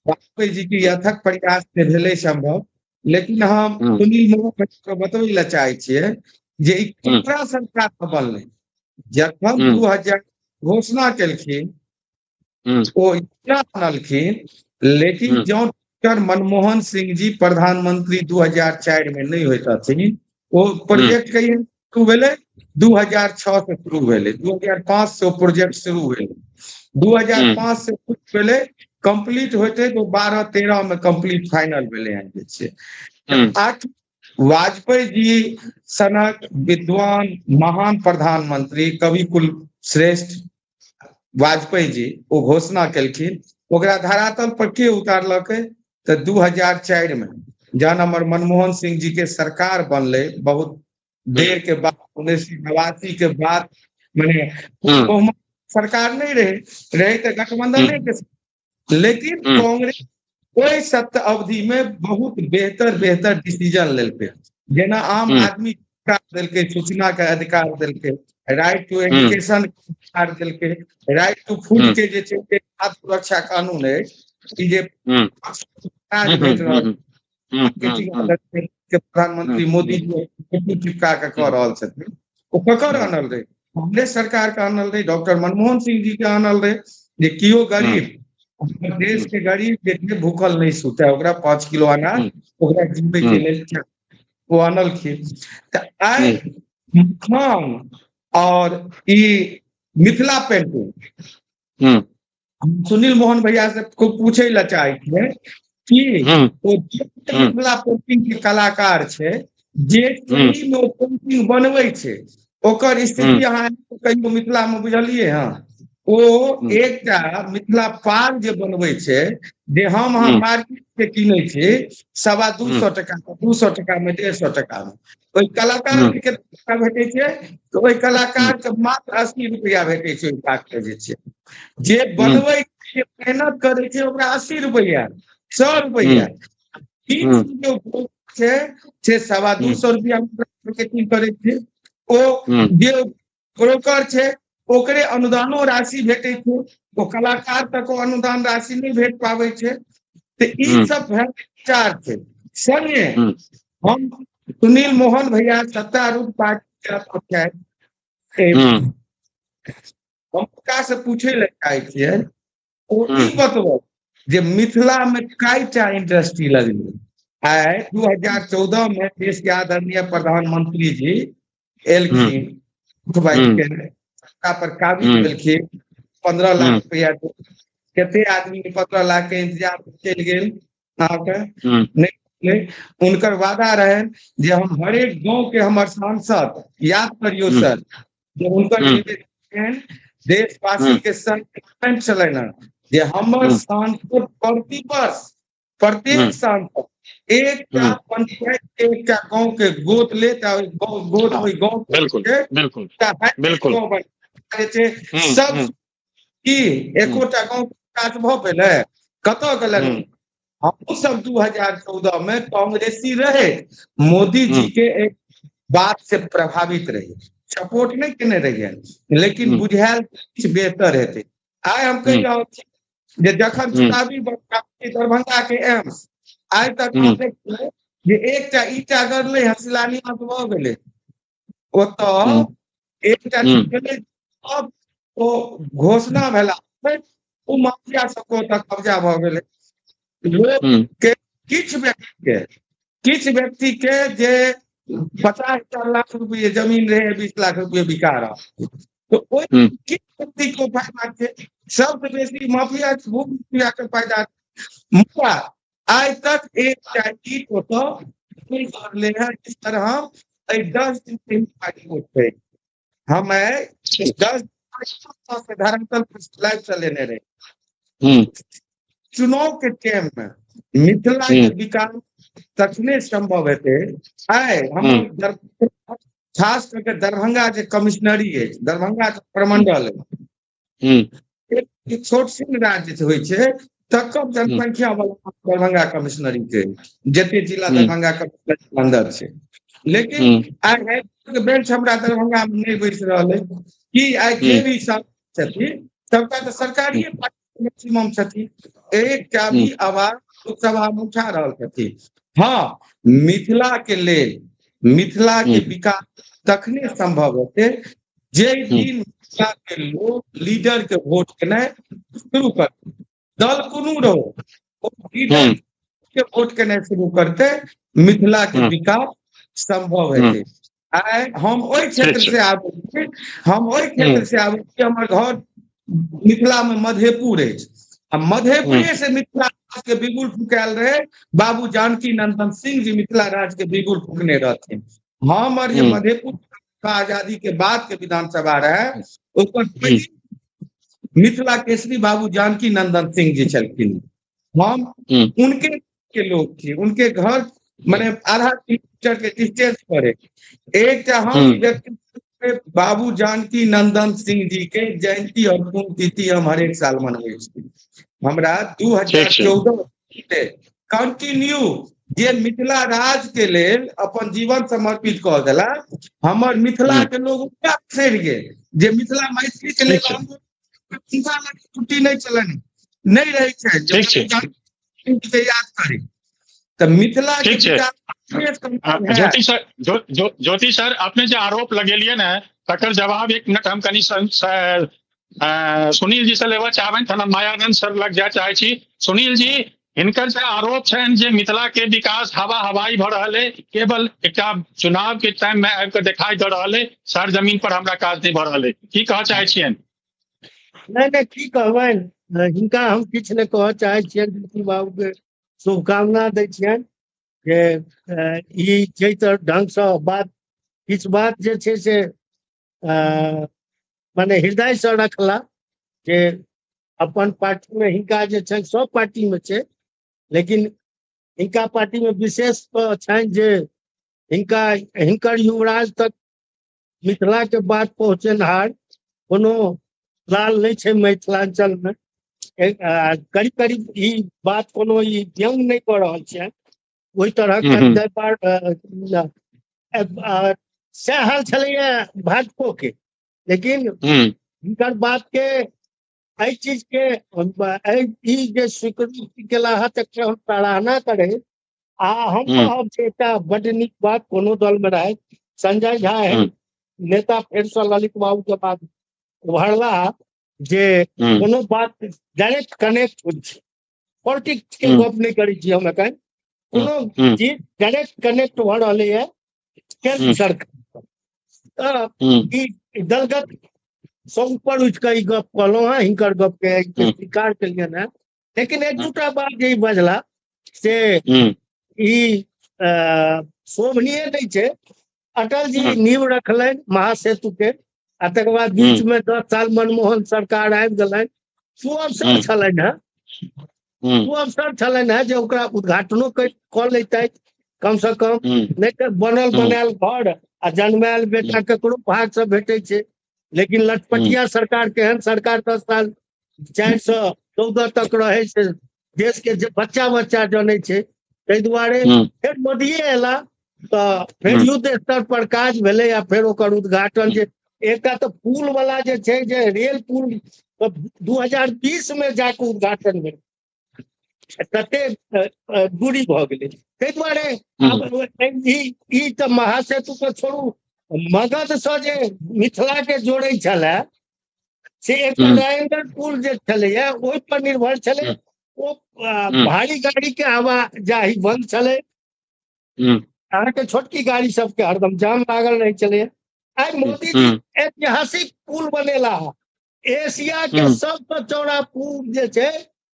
वाजपेयी जी के अथक प्रयास से भेलै संभव। लेकिन हम सुनील मोहन के बतबै लए चाहै छियै जे ई केकरा सरकार बनलै। जखन 2000 घोषणा केलखिन ओ योजना आनलखिन, लेकिन जँ डॉक्टर मनमोहन सिंह जी प्रधानमंत्री 2004 में नहि होइतथिन, ओ प्रोजेक्ट कहिया शुरू भेलै? 2006 से शुरू भेलै। 2005 से ओ प्रोजेक्ट शुरू भेलै। 2005 से शुरू भेलै, कंप्लीट होते तो 12-13 में कंप्लीट फाइनल भेलै हन जे छै। वाजपेयी जी सनक विद्वान महान प्रधानमंत्री कवि कुल श्रेष्ठ वाजपेयी जी ओ घोषणा केलखिन, ओकरा धरातल पर के उतारलकै? तऽ 2004 में जहन हमर मनमोहन सिंह जी के सरकार बनलै बहुत देर के बाद, 1989 के बाद, माने सरकार नहीं रहे रहे तऽ गठबंधन के, लेकिन कांग्रेस ओहि सत्य अवधि में बहुत बेहतर बेहतर डिसीजन लेलकै। जेना आम आदमी देलकै, सूचना के अधिकार देलकै, राइट टू एजुकेशन के अधिकार देलकै, राइट टू फूड के जे छै खाद्य सुरक्षा कानून अछि ई जे के प्रधानमंत्री मोदी जी चिपका के कऽ रहल छथिन, ओ ककर आनल रहै? कांग्रेस सरकार के आनल रहै, डॉक्टर मनमोहन सिंह जी के आनल रहै जे केओ गरीब, देश के गरीब जे भूखल नहीं सुते, ओकरा 5 किलो अनाज ओकरा जीवे के लेल ओ आनलखिन। तऽ आइ मखान और ई मिथिला पेंटिंग, सुनील मोहन भैया से पूछे ला चाहे छियै कि ओ मिथिला पेंटिंग के कलाकार छै जे सही में ओ पेंटिंग बनबै छै, ओकर स्थिति अहाँ कहियो मिथिला में बुझलियै? हँ, ओ एकटा मिथिला पाग जे बनबै छै जे हम अहाँ मार्केट से किनै छी 225 टका, 200 टका में, 150 टका में, ओहि कलाकार के केतना भेटै छै? तऽ ओहि कलाकार के मात्र 80 रुपया भेटै छै ओहि पाग के जे छै। जे बनबै छै, मेहनत करै छै, ओकरा 80 रुपया, 100 रुपया, 300 छै, 225 रुपया मार्केटिंग करै छै। ओ जे ब्रोकर छै ओकरे अनुदानो राशि भेटै छै, ओ कलाकार तक ओ अनुदान राशि नहि भेट पाबै छै। तऽ ई सब विचार छै। संगे हम सुनील मोहन भैया सत्तारूढ़ पार्टी के हम हुनका से पूछे लए चाहै छियै, ओ ई बतबो जे मिथिला में कईटा इंडस्ट्री लगलै। आइ 2014 में देश के आदरणीय प्रधानमंत्री जी एलखिन, सत्ता पर काबिज भेलखिन, 15 लाख रुपया कते आदमी 15 लाख के इंतजार चलि गेल अहाँके नहि। हुनकर वादा रहे जे हम हरेक गाँव के हमर सांसद, याद करियौ सर, जे हुनकर देशवासी के संग छलनि जे हमर सांसद प्रतिवर्ष प्रत्येक सांसद एकटा पंचायत के एकटा गाँव के गोद लेत आ गोद ओहि गाँव के बिल्कुल सब की एकोटा गाँव विकास भऽ पेलै? कतऽ गेलै? हमहूँ सब 2014 में कांग्रेसी रहे, मोदी जी के एक बात से प्रभावित रहे, सपोर्ट नहीं केने रहियै, लेकिन बुझायल किछु बेहतर हेतै। आइ हम कहि रहल छी जे जखन चुनावी दरभंगा के एम्स आइ तक जे एकटा ईटा गड़लै हँ शिलान्यास भऽ गेलै, ओतऽ एकटा अब ओ घोषणा भेला ओ माफिया सबके ओतऽ कब्जा भऽ गेलै। लोक के किछु व्यक्ति के जे 50 लाख रुपये जमीन रहे 20 लाख रुपये बिका रहा, तो ओहि किछु व्यक्ति को फायदा छै, सबसे बेसी माफिया भूमाफिया के फायदा। मुदा आइ तक एकटा ईट ओतऽ नहि है। इस तरह हम 10 दिन छै, हम 10 से धरातल लाइव चलेने रहे। चुनाव के टाइम में मिथिला के विकास तखने संभव हेतै। आइ हम खास करके दरभंगा जे कमिश्नरी अछि, दरभंगा के प्रमंडल एक छोट सिन राज्य होइ छै, तकर जनसंख्या वाला दरभंगा कमिश्नरी के जते जिला दरभंगा कमिश्नरी अंदर छै। लेकिन आइ हाईकोर्ट के बेंच हमरा दरभंगा में नहि बैस रहल है कि आइ जे भी सब छथिन सबटा तऽ सरकारी मैक्सिमम छथिन, एकटा भी आवाज लोकसभा में उठा रहल छथिन। हाँ, मिथिला के लेल मिथिला के विकास तखने संभव हेतै जे दिन मिथिला के लोग लीडर के वोट केनाइ शुरू करतै, दल कोनो रहो लीडर के वोट केनाइ शुरू करतै, मिथिला के विकास संभव हेतै। आइ हम ओहि क्षेत्र से आबै छी, हम ओहि क्षेत्र से आबै छी, हमर घर मिथिला में मधेपुर अछि आ मधेपुरे से मिथिला राज के बिगुल फुकायल रहे बाबू जानकी नंदन सिंह जी मिथिला राज के बिगुल फुकने रहथिन। हमर जे मधेपुर आजादी के बाद के विधानसभा रहे ओकर मिथिला केसरी बाबू जानकी नंदन सिंह जी छलखिन। हम उनके के लोग थी, उनके घर माने आधा किलोमीटर के डिस्टेंस पर एकटा हम व्यक्ति बाबू जानकी नंदन सिंह जी के जयंती और पुण्यतिथि हम हरेक साल मनबै छी। हमरा 2014 कंटिन्यू जे मिथिला राज के लेल अपन जीवन समर्पित कऽ देला, हमर मिथिला के लोग बिसरि गेल जे मिथिला मैथिली के लेल छुट्टी नहि चलनि, नहि रहै छै के याद करी तऽ मिथिला के ज्योति सर, ज्योति सर अपने जे आरोप लगेलिए ने तकर जवाब एक मिनट हम कनि सुनील जी से लेबऽ चाहबनि, तहन हम मायानंद सर लग जाय चाहै छी। सुनील जी, हिनकर जे आरोप छनि जे मिथिला के विकास हवा हवाई भऽ रहल है, केवल एकटा चुनाव के टाइम में आबि कऽ देखाई दऽ रहल है, सर जमीन पर हमरा काज नहि भऽ रहल है, की कहऽ चाहै छियनि? नहि नहि, की कहबनि हिनका, हम किछु नहि कहऽ चाहै छियनि। ज्योति बाबू के शुभकामना दै छियनि जे ई जाहि तरह ढंगसँ बात, किछु बात जे छै से माने हृदयसँ रखला जे अपन पार्टीमे हिनका जे छनि सब पार्टीमे छै, लेकिन हिनका पार्टीमे विशेष छनि जे हिनका हिनकर युवराज तक मिथिलाके बात पहुँचेनहार कोनो लाल नहि छै मिथिलाञ्चलमे। करीब करीब ई बात कोनो ई व्यंग नहि कऽ रहल छियनि, ओहि तरहक सएह हाल छलैया भाजपो के। लेकिन हिनकर बात के एहि चीज के ई जे स्वीकृति केला है तकर हम सराहना करे। आ हम कहब जे एकटा बड नीक बात कोनो दल में रहे संजय झा है नेता फेर से ललित बाबू के बाद उभरला जे कोनो बात डायरेक्ट कनेक्ट होइ छै, पॉलिटिक्स के गप नहि करै छी हम एखन, कोनो चीज डायरेक्ट कनेक्ट भऽ रहलैए केंद्र सरकार। तऽ ई दलगत सँ ऊपर उठि कऽ ई गप कहलहुँ हेँ, हिनकर गप के स्वीकार केलियनि हेँ। लेकिन एक दूटा बात जे ई बजला से ई शोभनीय नहि छै। अटल जी नींव रखलनि महासेतु के, आ तकर बाद बीच में 10 साल मनमोहन सरकार आबि गेलनि। सुअवसर छलनि हेँ, सुअवसर छलनि हेँ जे ओकरा उद्घाटनो कऽ लेतथि कम से कम, नहि तऽ बनल बनायल घर आ जन्मायल बेटा ककरो भाग से भेटै छै। लेकिन लटपटिया सरकार केहन सरकार 10 साल 4 से 14 तक रहै छै, देश के जे बच्चा बच्चा जनै छै। ताहि दुआरे फेर मोदिये एला तऽ फेर युद्ध स्तर पर काज भेलै आ फेर ओकर उद्घाटन जे एकटा तऽ पुल वाला जे छै जे रेल पुल 2020 में जाके उद्घाटन भेल, तते दूरी भऽ गेलै। ताहि दुआरे आब ई तऽ महासेतु के छोड़ू, मगध से जे मिथिला के जोड़ै छलै से एकटा राजेंद्र पुल जे छलैया ओहि पर निर्भर छलै। ओ भारी गाड़ी के आवाजाही बंद छलै, अहाँके छोटकी गाड़ी सबके हरदम जाम लागल रहै छलै। आइ मोदी जी ऐतिहासिक पुल बनेला है, एशिया के सबसँ चौड़ा पुल जे छै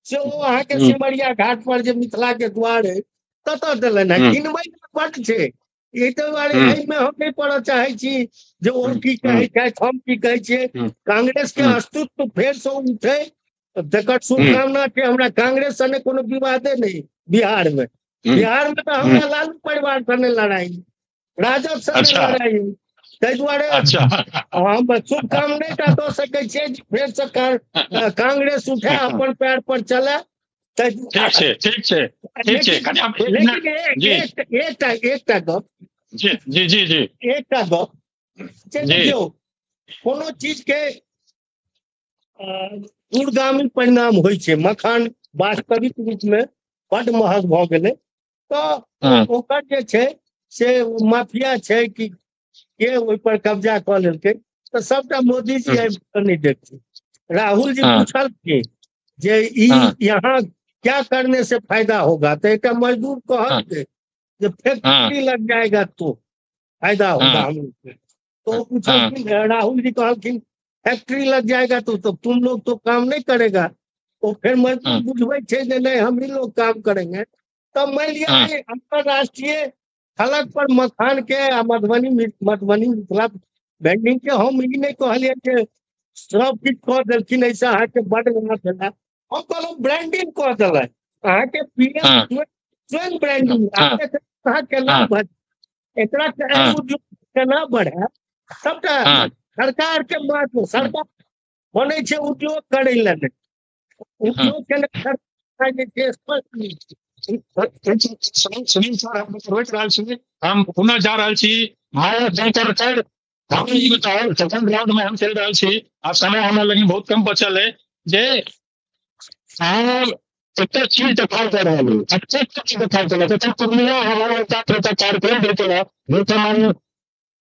से ओ अहाँके सिमरिया घाट पर जे मिथिला के द्वार है ततऽ देलनि है। गिनबै बड छै, एहि दुआरे एहिमे हम नहि पढ़ऽ चाहै छी जे ओ की कहै छथि हम की कहै छियै। कांग्रेस के अस्तित्व फेर से उठे तकर शुभकामना छै। हमरा कांग्रेस से कोनो विवादे नहि बिहार में, बिहार में तऽ हमरा लालू परिवार से नहि लड़ाई, राजद से नहि लड़ाई। ताहि दुआरे हम शुभकामना टा दऽ सकै छियै फेर से कांग्रेस उठे, अपन पैर पर चले। ठीक छै, ठीक छै, ठीक छै। लेकिन एकटा एकटा गप जी जी जी जी एकटा गप देखियौ, कोनो चीज के दूरगामी परिणाम होइ छै। मखान वास्तविक रूप में बड महग भऽ गेलै तऽ ओकर जे छै से माफिया छै कि के ओहि पर कब्जा कऽ लेलकै, तऽ सबटा मोदी जी आबि कऽ नहि देखथिन। राहुल जी पूछलखिन जे ई यहाँ क्या करने से फायदा होगा, तो एक मजदूर कहलकै जे फैक्ट्री लग जाएगा तो फायदा होगा हम लोग के। तो पूछलखिन राहुल जी कहलखिन फैक्ट्री लग जाएगा तो तुम लोग तो काम नहीं करेगा। तो फिर मजदूर बुझबै छै जे नहीं हम ही लोग काम करेंगे। तब मान लिया अंतरराष्ट्रीय फलक पर मखान के आ मधुबनी मधुबनी मिथिला ब्रांडिंग के हम ई नहि कहलियै जे सब किछु कऽ देलखिन ऐसे अहाँके बड भेला, हम कहलहुँ ब्रांडिंग कऽ देलक अहाँके पीएम स्वयं ब्रांडिंग, अहाँ केना बढ़ एकरा उद्योग केना बढ़े, सबटा सरकार के महत्व। सरकार बनै छै उद्योग करै लए नहि, उद्योग के सरकार जे छै स्पष्ट नहि छै। सुनील सर, हम रोकि रहल छी, हम पुनः जा रहल छी। हम ई बताउ, सेकंड राउंड में हम चलि रहल छी, आब समय हमरा लग बहुत कम बचल है। जे एते चीज देखाई दे रहल है, एते चीज देखाई दे रहल है। पूर्णिया हमारा एकटा कार्यक्रम भेटल है, वर्तमान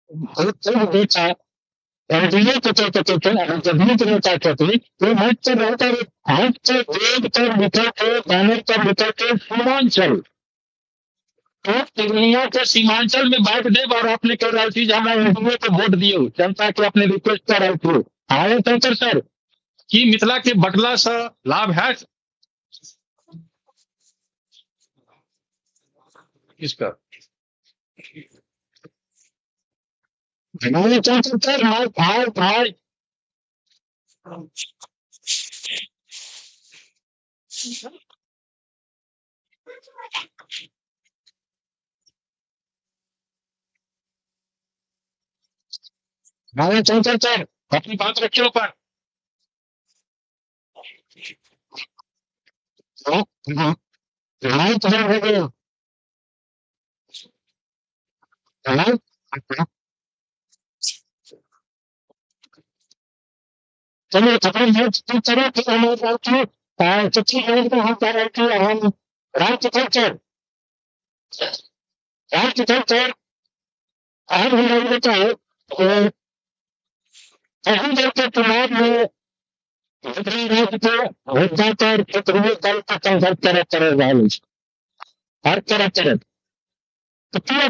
बहुत एनडीए के जदयू के नेता छथिन, ओ मंच पर रहकर मंच से वेब पर निकल के बैनर पर निकल के सीमांचल, तो पूर्णिया के सीमांचल में बांट देब और अपने कह रहल छी जे हमरा एनडीए के वोट दियौ, जनता के अपने रिक्वेस्ट कर रहल छी। आए शंकर सर, की मिथिला के बटला से लाभ है किसका? भाई भाई भाई चल चल अपनी बात रखिए ऊपर। चलिए हम राम सर हम चुनाव में दल के संघर्ष तरह तरह रहल अछि, हर तरह तरह तो चाहे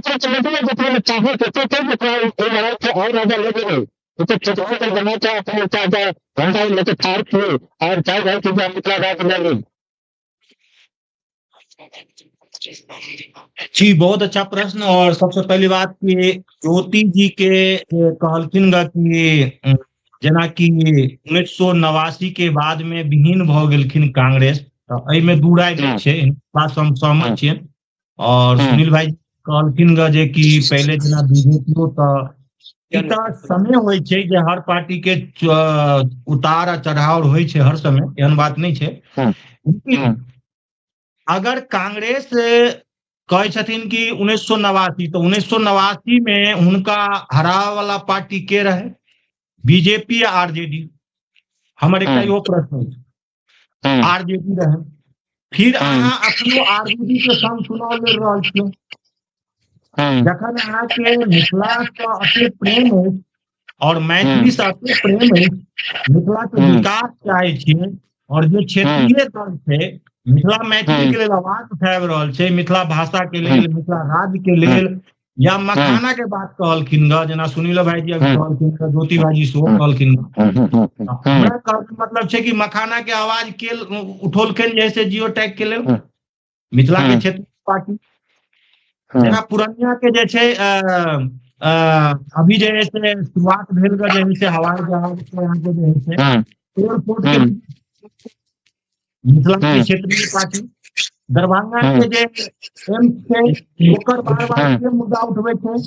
और राजा लगे तो क्षेत्रीय दल बना के अपन झंडा लेके ठाड़ किए और चाहे कि मिथिला राज्य ले। जी बहुत अच्छा प्रश्न। और सबसे पहली बात कि ज्योति जी के कहलखिन कि जेना कि 1989 के बाद में विहीन भ गेलखिन कांग्रेस, तो एहिमे दू राय छै, बात हम सहमत छियै। और सुनील भाई कहलखिन जे कि पहले जेना बीजेपीओ तऽ समय होइ छै जे हर पार्टी के उतार आ चढ़ाव होइ छै हर समय, एहन बात नहि छै। लेकिन अगर कांग्रेस कहै छथिन कि 1989, तो 1989 में हुनका हरावे वाला पार्टी के रहे, बीजेपी या आरजेडी? हमर एकटा इहो प्रश्न अछि। आरजेडी रहे, फिर अहाँ अपनो आरजेडी के संग चुनाव लड़ रहल छियै। जखन अहाँके मिथिला से अते प्रेम अछि और मैथिली से अते प्रेम अछि, मिथिला के विकास चाहै छियै, और जे क्षेत्रीय दल छै मिथिला मैथिली के लेल आवाज उठाबि रहल छै, मिथिला भाषा के लेल, मिथिला राज्य के लेल, या मखाना के बात कहलखिन ग, जेना सुनील भाईजी अभी कहलखिन, ज्योति भाईजी सेहो कहलखिन। हमरा कहके मतलब छै कि मखाना के आवाज के उठौलखिन जैसे जियो टैग के लेल मिथिला के क्षेत्र पार्टी, जेना पूर्णिया के जे छै अभी जे है से शुरुआत भेल ग जे से हवाई जहाज के जे है से एयरपोर्ट के मिथिला के क्षेत्रीय पार्टी, दरभंगा के जे एम्स छै ओकर बार बार के मुद्दा उठबै छै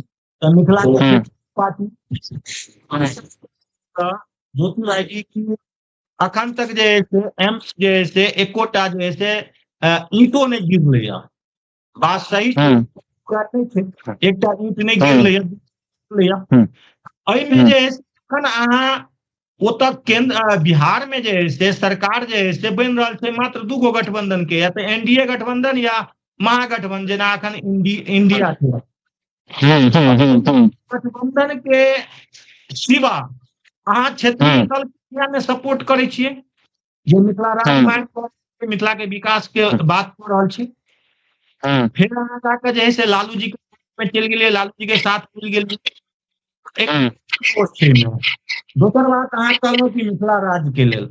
तऽ मिथिला के पार्टी। तऽ ज्योति भाईजी की अखन तक जे है से एम्स जे है से एकोटा जे है से ईंटो नहि गिरलै या, बात सही छै, एकटा ईंट नहि गिरलै या। एहिमे जे है अखन अहाँ ओतऽ केंद्र बिहार में जे है से सरकार जे है से बनि रहल छै मात्र दू गो गठबंधन के, या तऽ एनडीए गठबंधन या महागठबंधन, जेना अखन इंडिया छै। गठबंधन के सिवा अहाँ क्षेत्रीय दल के सपोर्ट करै छियै जे मिथिला राज्य मांग, मिथिला के विकास के बात कऽ रहल छी। फिर अहाँ जाके जे है से लालू जी के चलि गेलियै, लालू जी के साथ मिल गेलियै। दोसर बात अहाँ कहलहुँ कि मिथिला राज्य के लेल,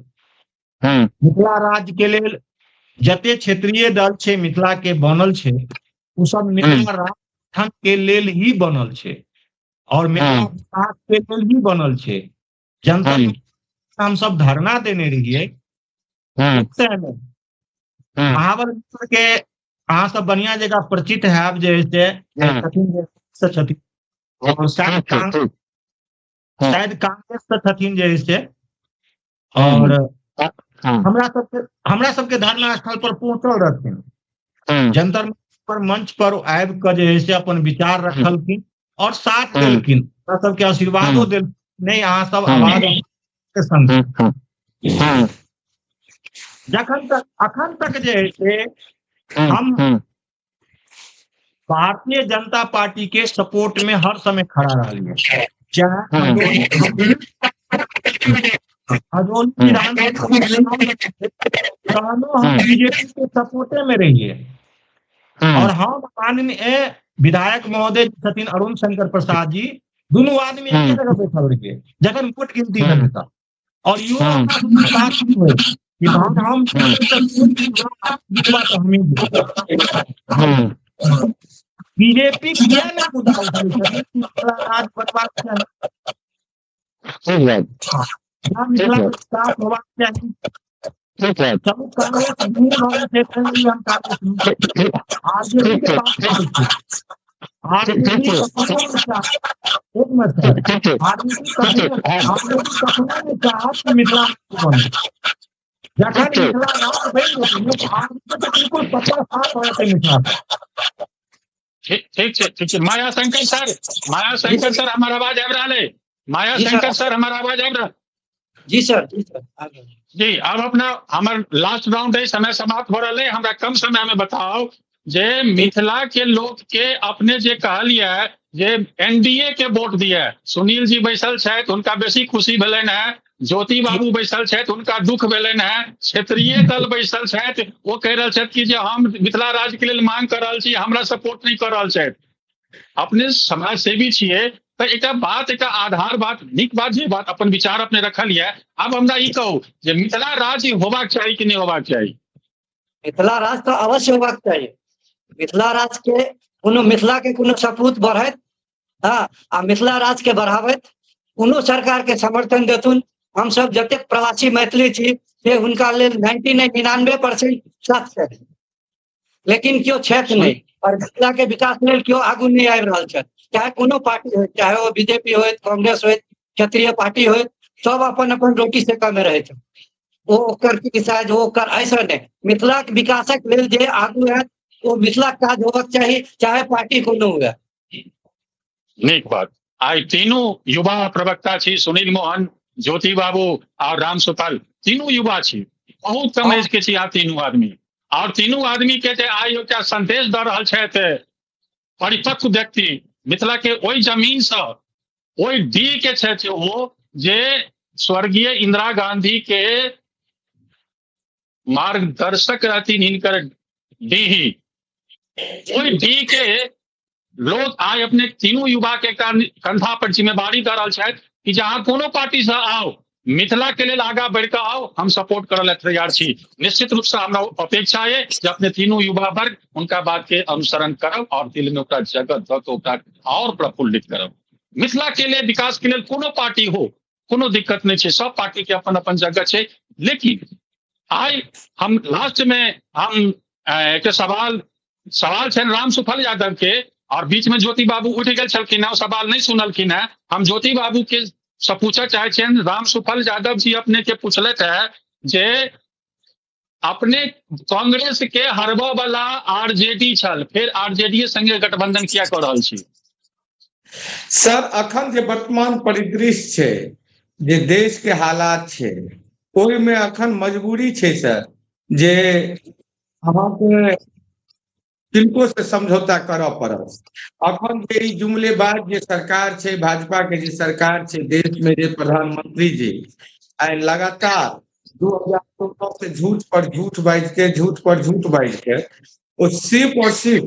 मिथिला राज्य के लेल जते क्षेत्रीय दल छै मिथिला के बनल छै ओ सब मिथिला राज्य के लेल ही बनल छै और मिथिला विकास के लेल ही बनल छै। जनता हम सब धरना देने रहियै महाबल मिश्र के, अहाँ सब बढ़िया जगह परिचित हैब जे से छथिन और शायद कांग्रेस से छथिन जे से, और हमरा सबके धरना स्थल पर पहुंचल रहथिन, जंतर पर मंच पर आबि कऽ जे है से अपन विचार रखलखिन और साथ देलखिन, हमरा सबके आशीर्वादो देलखिन, नहीं अहाँ सब आवाज के संग। जखन तक अखन तक जे है से हम भारतीय जनता पार्टी के सपोर्ट में हर समय खड़ा रहिए, चाहे हम बीजेपी के सपोर्टे में रहिए। और हम माननीय विधायक महोदय छथिन अरुण शंकर प्रसाद जी, दोनों आदमी एक जगह बैठल रहिए जखन वोट गिनती भेल, और इहो कि हम बीजेपी किया ना मुद्दा बनबाक चाही, होबाक चाही। जखन मिथिला राज्य बनि जेतै बिल्कुल पत्थर साफ भऽ जेतै मिथिला। ठीक छै, ठीक छै। माया शंकर सर, माया शंकर सर हमर आवाज आबि रहल है? माया शंकर सर हमर आवाज आबि रहल? जी सर, जी सर जी। अब अपना हमर लास्ट राउंड है, समय समाप्त हो रहा है, हमरा कम समय में बताओ जे मिथिला के लोग के अपने जे कहलिए जे एनडीए के वोट दिए, सुनील जी बैसल छथि हुनका बेसी खुशी भेलनि है, ज्योति बाबू बैसल छथि हुनका दुख भेलनि है, क्षेत्रीय दल बैसल छथि ओ कहि रहल छथि कि जे हम मिथिला राज्य के लेल मांग कर रहल छी, हमरा सपोर्ट नहीं कर रहल छथि। अपने समाज सेवी छियै तऽ एकटा बात, एकटा आधार बात, नीक बात जे बात अपन विचार अपने रखल यऽ, आब हमरा ई कहू जे मिथिला राज्य होबाक चाही कि नहि होबाक चाही? मिथिला राज्य तऽ अवश्य होबाक चाही। मिथिला राज्य के कोनो, मिथिला के कोनो सपूत बढ़ैत, हाँ, आ मिथिला राज्य के बढ़ाबैत कोनो सरकार के समर्थन देथुन। हमसब जतेक प्रवासी मैथिली छी से हुनका लेल 99.99% साथ छथि, लेकिन केओ छथि नहि और मिथिला के विकास लेल केओ आगू नहि आबि रहल छथि, चाहे कोनो पार्टी होय, चाहे ओ बीजेपी होय, कांग्रेस होय, क्षेत्रीय पार्टी होय, सब अपन अपन रोटी सेकऽ मे रहै छथि। ओ ओकर क्रिटिसाइज, ओ ओकर, ऐसा नहि। मिथिला के विकासक लेल जे आगू आयत ओ मिथिला के काज होबाक चाही, चाहे पार्टी कोनो हुए। नीक बात। आइ तीनू युवा प्रवक्ता छी, सुनील मोहन, ज्योति बाबू और राम सुपाल, तीनू युवा छी, बहुत कम एज के छी आ तीनू आदमी, और तीनू आदमी के जे आइ एकटा संदेश दऽ रहल छथि परिपक्व व्यक्ति मिथिला के ओहि जमीन से, ओहि डी के छथि ओ जे स्वर्गीय इंदिरा गांधी के मार्गदर्शक रहथिन, हिनकर डीही, ओहि डी के लोग आइ अपने तीनू युवा के कंधा पर जिम्मेवारी दऽ रहल छथि कि जे अहाँ कोनो पार्टी से आउ, मिथिला के लेल आगा बढ़ि कऽ आउ, हम सपोर्ट करऽ लेल तैयार छी। निश्चित रूप से हमरा अपेक्षा है जे अपने तीनू युवा वर्ग हुनका बात के अनुसरण करब और दिल में ओकरा जगह दऽ कऽ ओकरा और प्रफुल्लित करब। मिथिला के लिए विकास के लेल कोनो पार्टी हो, कोनो दिक्कत नहीं छै, सब पार्टी के अपन अपन जगह छै। लेकिन आइ हम लास्ट में हम एक सवाल छनि राम सुफल यादव के, और बीच में ज्योति बाबू उठि गेल छलखिन हेँ, सवाल नहीं सुनलखिन हेँ। हम ज्योति बाबू के से पूछऽ चाहे छियनि, राम सुफल यादव जी अपने के पूछलथि है जे अपने कांग्रेस के हरबऽ वाला आरजेडी छल, फिर आरजेडी संगे गठबंधन किया कऽ रहल छी? सर, अखन जे वर्तमान परिदृश्य छै, जे देश के हालात छै, ओहिमे अखन मजबूरी छै सर जे अहाँके किनको से समझौता करऽ पड़त। अखन जे ई जुमलेबाज जे सरकार छै, भाजपा के जे सरकार छै, देश में जे प्रधानमंत्री जी आइ लगातार 2014 से झूठ पर झूठ बाजि के, झूठ पर झूठ बाजि के ओ सिर्फ और सिर्फ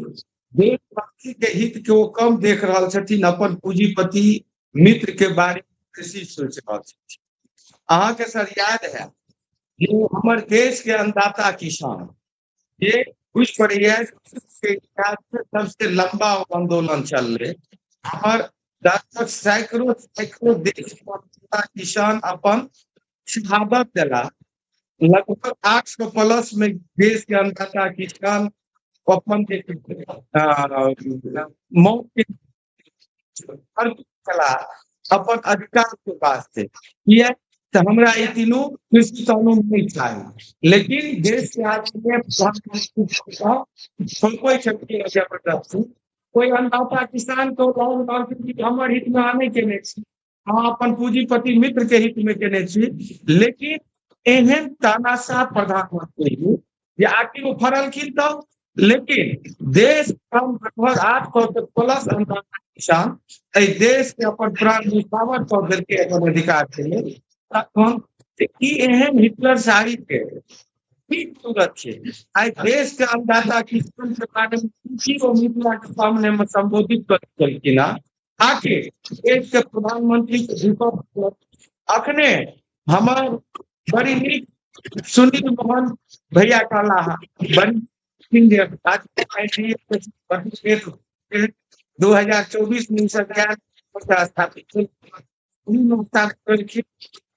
देशवासी के हित के ओ कम देख रहल छथिन, अपन पूंजीपति मित्र के बारे में बेसी सोच रहल छथिन। अहाँके सर याद है जे हमर देश के अन्नदाता किसान जे बुझि पड़ैया सबसे लंबा आंदोलन चललै, हमर लगभग सैकड़ों सैकड़ों देश के किसान अपन शहादत देला, लगभग 800 प्लस में देश के अन्नदाता किसान अपन मौत के चला अपन अधिकार के वास्ते। किया तऽ हमरा ई तीनू कृषि कानून नहीं चाही, लेकिन देश के आदमी थोपै छथिन जबरदस्ती। कोई अन्नदाता किसान को राहुल गांधी जी हमर हित में अहाँ नहि केने छी, अहाँ अपन पूंजीपति मित्र के हित में केने छी, लेकिन एहन तानाशाह प्रधानमंत्री जे आखिर ओ फड़लखिन तऽ, लेकिन देश हम लगभग 800 प्लस अन्नदाता किसान एहि देश के अपन प्राण निछावर कऽ देलकै अपन अधिकार के लेल। तखन ई एहन हिटलर शाही के की जरूरत छै? आइ देश के अन्नदाता किसान के बारे में की ओ मिथिला के सामने में संबोधित कर देलखिन हँ? आखिर देश के प्रधानमंत्री के विपक्ष अखने हमर बड़ी नीक सुनील मोहन भैया कहला हँ, बड़ी 2024 में सरकार स्थापित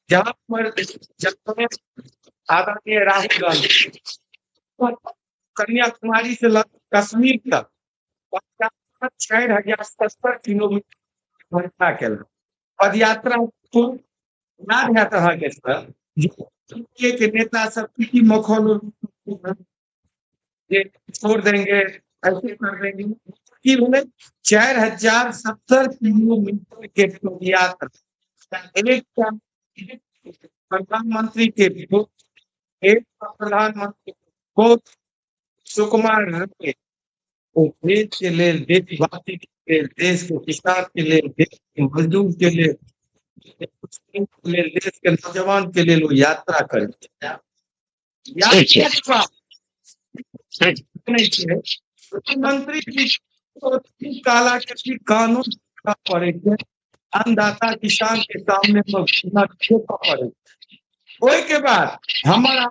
जहाँ पर आदरणीय राहुल गांधी कन्याकुमारी से लग कश्मीर तक 4070 किलोमीटर यात्रा केलक पदयात्रा। याद है अहाँके सर के नेता सब की मखौल छोड़ देंगे, ऐसे कर देंगे, की भेलै 4070 किलोमीटर के पदयात्रा। प्रधानमंत्री के एक प्रधानमंत्री बहुत सुकुमार रहे, ओ देश के लेल, देशवासी के लेल, देश के किसान के लेल, देश के मजदूर के लेल, देश के नौजवान के लेल वो यात्रा करे। प्रधानमंत्री जी काला के कानून पड़े के अन्नदाता किसान के सामने पड़े। ओहि के बाद हमारा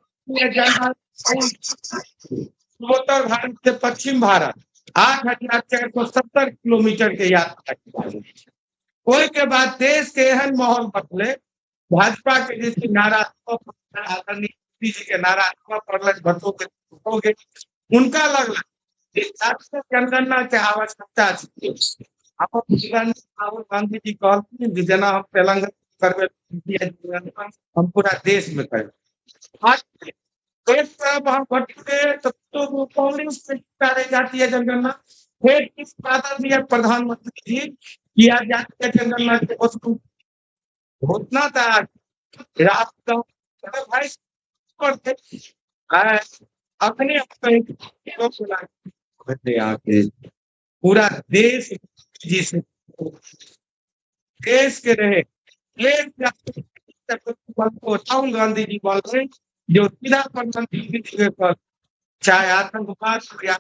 पूर्वोत्तर भारत से पश्चिम भारत 8,470 किलोमीटर के यात्रा। ओहि के बाद देश के एहन माहौल बदले, भाजपा के जैसे नारा आदरणीय मोदी जी के नारा पड़ल भटोगे, उनका लगल जनगणना के आवश्यकता। राहुल गांधी जी कहलखिन जे जेना हम तेलंगाना करबै, हम पूरा देश में करबै। तो कांग्रेस जातीय जनगणना, फिर आदरणीय प्रधानमंत्री जी किया जातीय जनगणना के घोषणा था। भाई अपने पूरा देश जी से देश के रहे राहुल गांधी जी बोल रहे जो सीधा प्रधानमंत्री पर चाहे आतंकवाद या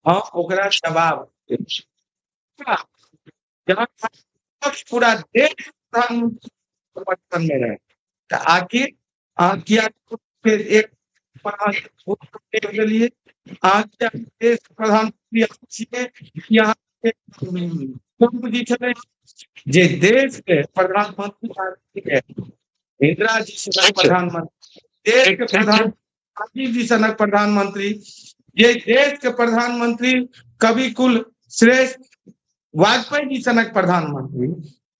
हाँ ओकरा जवाब पूरा देश प्रधानमंत्री समर्थन में रहे। तो आखिर किया फिर एक लिए देश प्रधानमंत्री यहाँ जी छलै जे देश के प्रधानमंत्री इंदिरा जी सनक प्रधानमंत्री, देश के प्रधान राजीव जी सनक प्रधानमंत्री, जे देश के प्रधानमंत्री कवि कुल श्रेष्ठ वाजपेयी जी सनक प्रधानमंत्री,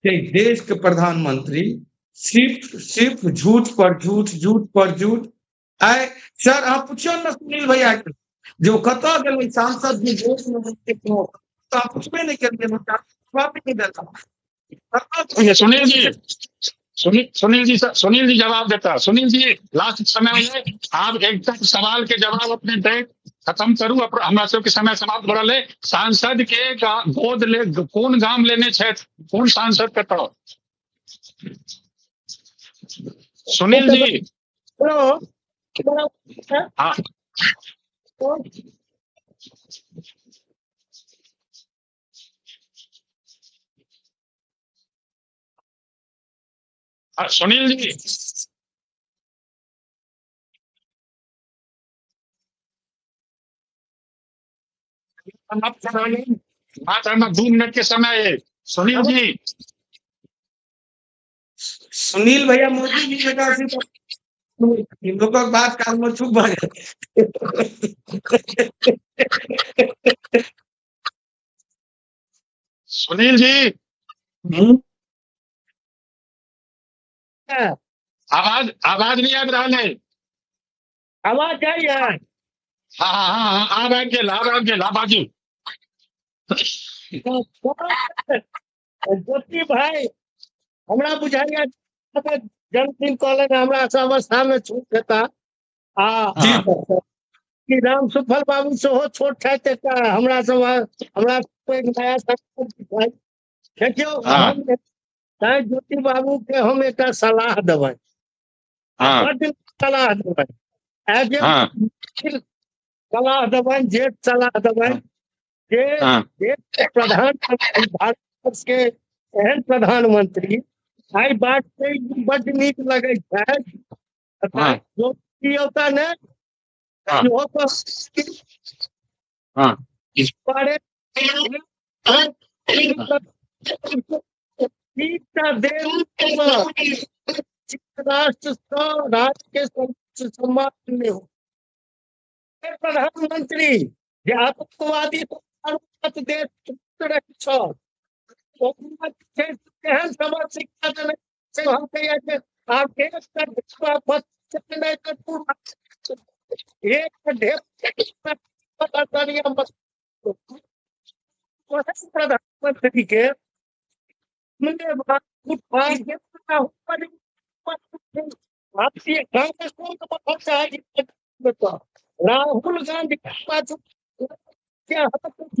जे देश के प्रधानमंत्री सिर्फ सिर्फ झूठ पर झूठ, झूठ पर झूठ। आए सर अहाँ पुछियौ ने सुनील भैया के जो कतऽ गेलै सांसद जी देश में पुछबे नहीं केलकै, जवाब नहीं देता। सुनील जी, सुनील जी जवाब देता। सुनील जी लास्ट समय में आप एक सवाल के जवाब अपने दे खत्म करू, हमरा सबके समय समाप्त भऽ रहल है। सांसद के गोद ले कोन गाम लेने छथि, कोन सांसद कतऽ? सुनील जी हाँ सुनील जी मात्र 2 मिनट के समय है। सुनील जी, सुनील भैया मोदी जी के लोगों बात काल में चुप भऽ गेल। सुनील जी आवाज आवाज नहीं आबि रहल है। आवाज जाइए? हाँ हाँ हाँ आब आबि गेल, आब आबि गेल, आब बाजू। ज्योति भाई हमरा बुझाइया जन्मदिन कहलनि हमरा सब अवस्था में छूट हेता आ राम सुफल बाबू सेहो छोट छथि एकटा हमरा सब हमरा पैघ नया देखियौ। तैं ज्योति बाबू के हम एकटा सलाह देबै, बड्ड सलाह देबै, सलाह देबनि, जे सलाह देबनि जे देश के प्रधानमंत्री, भारत के एहन प्रधानमंत्री आइ बात बड्ड नीक लगै छै। औता ने राष्ट्र राष्ट्र के सम्मान में हो प्रधानमंत्री जे आतंकवादी देश छल केहन समझ शिक्षा देने हम कहिए आब प्रधानमंत्री के राहुल गांधी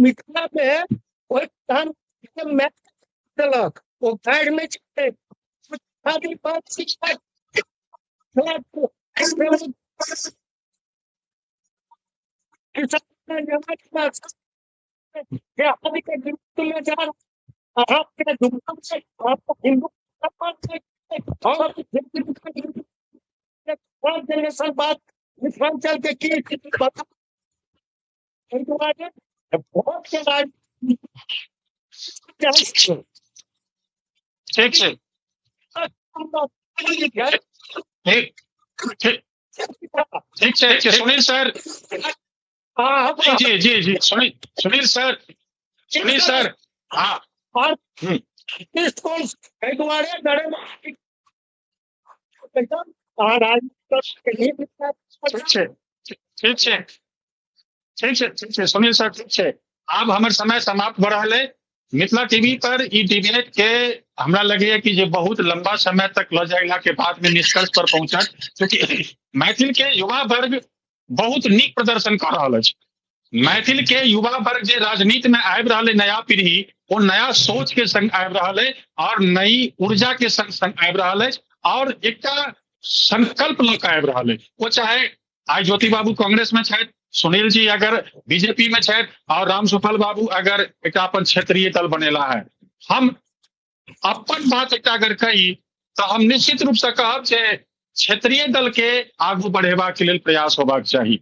मिथिला में देलक, ओ गाइड नहि छै। जनरेशन बाद मिथिलांचल के की बहुत के ठीक छै, ठीक ठीक छै सुनील सर। जी जी जी सुनील सर, सुनील सर हाँ। ठीक छै, ठीक छै, ठीक छै, ठीक छै सुनील सर, ठीक छै। आब हमर समय समाप्त भऽ रहल है। मिथिला टीवी पर ई डिबेट के हमरा लगैया कि जे बहुत लंबा समय तक लऽ जायला के बाद में निष्कर्ष पर पहुंचत, क्योंकि मैथिल के युवा वर्ग बहुत नीक प्रदर्शन कर रहल अछि। मैथिल के युवा वर्ग जे राजनीति में आबि रहल है, नया पीढ़ी, वो नया सोच के संग आबि रहल है और नई ऊर्जा के संग संग आबि रहल है और एकटा संकल्प लऽ कऽ आबि रहल है। वो चाहे आइ ज्योति बाबू कांग्रेस में छथि, सुनील जी अगर बीजेपी में छथि और राम सुफल बाबू अगर एक अपन क्षेत्रीय दल बनेला है। हम अपन बात एक अगर कही तो हम निश्चित रूप से कहब जे क्षेत्रीय दल के आगू बढ़ेबा के लेल प्रयास होबाक चाही।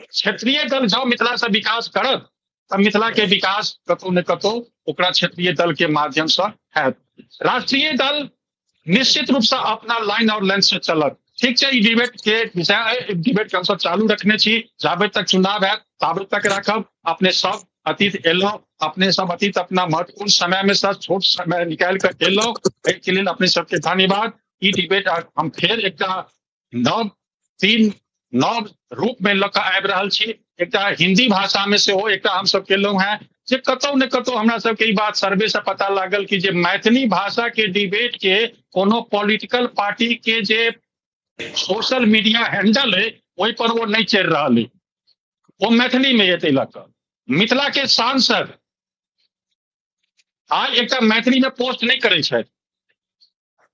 क्षेत्रीय दल जब मिथिला से विकास करत तब मिथिला के विकास कतौ ने कतौ ओकरा क्षेत्रीय दल के माध्यम से हैत। राष्ट्रीय दल निश्चित रूप से अपना लाइन और लेंथ से चलत। ठीक छै, ई डिबेट के विषय, डिबेट के हमसब चालू रखने छी, जाबे तक चुनाव हैत ताबे तक राखब। अपने सब अतीत एलहुँ, अपने सब अतीत अपना महत्वपूर्ण समय में सब छोट समय निकालि कऽ एलहुँ, एहिके लेल अपने सबके धन्यवाद। ई डिबेट हम फेर एकटा नव तीन नव रूप में लऽ कऽ आबि रहल छी। एकटा हिंदी भाषा में सेहो एकटा हमसब केलहुँ हेँ, जे कतौ ने कतौ हमरा सबके ई बात सर्वे से पता लागल कि जे मैथिली भाषा के डिबेट के कोनो पॉलिटिकल पार्टी के जे सोशल मीडिया हैंडल है ओहि पर वो नहीं चढ़ि रहल है, वो मैथिली में एतै लऽ कऽ। मिथिला के सांसद आइ एकटा मैथिली में पोस्ट नहीं करै छथि।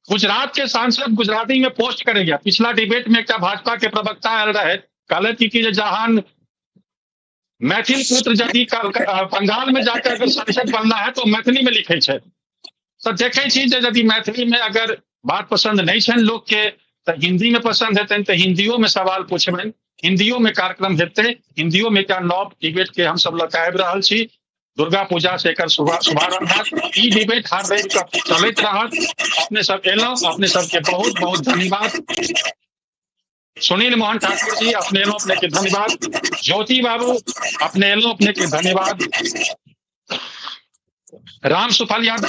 गुजरात के सांसद गुजराती में पोस्ट करैया। पिछला डिबेट में एकटा भाजपा के प्रवक्ता आयल रहथि, कहलथि कि जे जहान मैथिल पुत्र यदि बंगाल में जाकर अगर सांसद बनना है तो मैथिली में लिखे छथि। तऽ देखै छी जे यदि मैथिली में अगर बात पसंद नहीं छनि लोक के तऽ हिंदी में पसंद हेतनि तऽ हिंदियो में सवाल पूछबनि, हिंदियो में कार्यक्रम हेतै, हिंदियो में एकटा नव डिबेट के हमसब लऽ कऽ आबि रहल छी। दुर्गा पूजा से एकर शुभारंभ हैत। ई डिबेट हर रवि के चलैत रहत। अपने सब एलहुँ, अपने सबके बहुत बहुत धन्यवाद। सुनील मोहन ठाकुर जी अपने एलहुँ, अपने के धन्यवाद। ज्योति बाबू अपने एलहुँ, अपने के धन्यवाद। राम सुफल यादव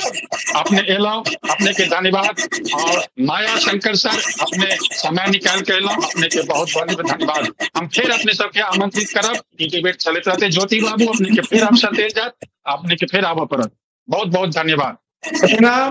अपने एलहुँ, अपने के धन्यवाद। और माया शंकर सर अपने समय निकाल के एलहुँ, अपने के बहुत बहुत धन्यवाद। हम फिर अपने सबके आमंत्रित करब, ई डिबेट चलैत रहते। ज्योति बाबू अपने के फिर अवसर देल जात, अपने के फिर आबऽ पड़त। बहुत बहुत धन्यवाद। प्रणाम।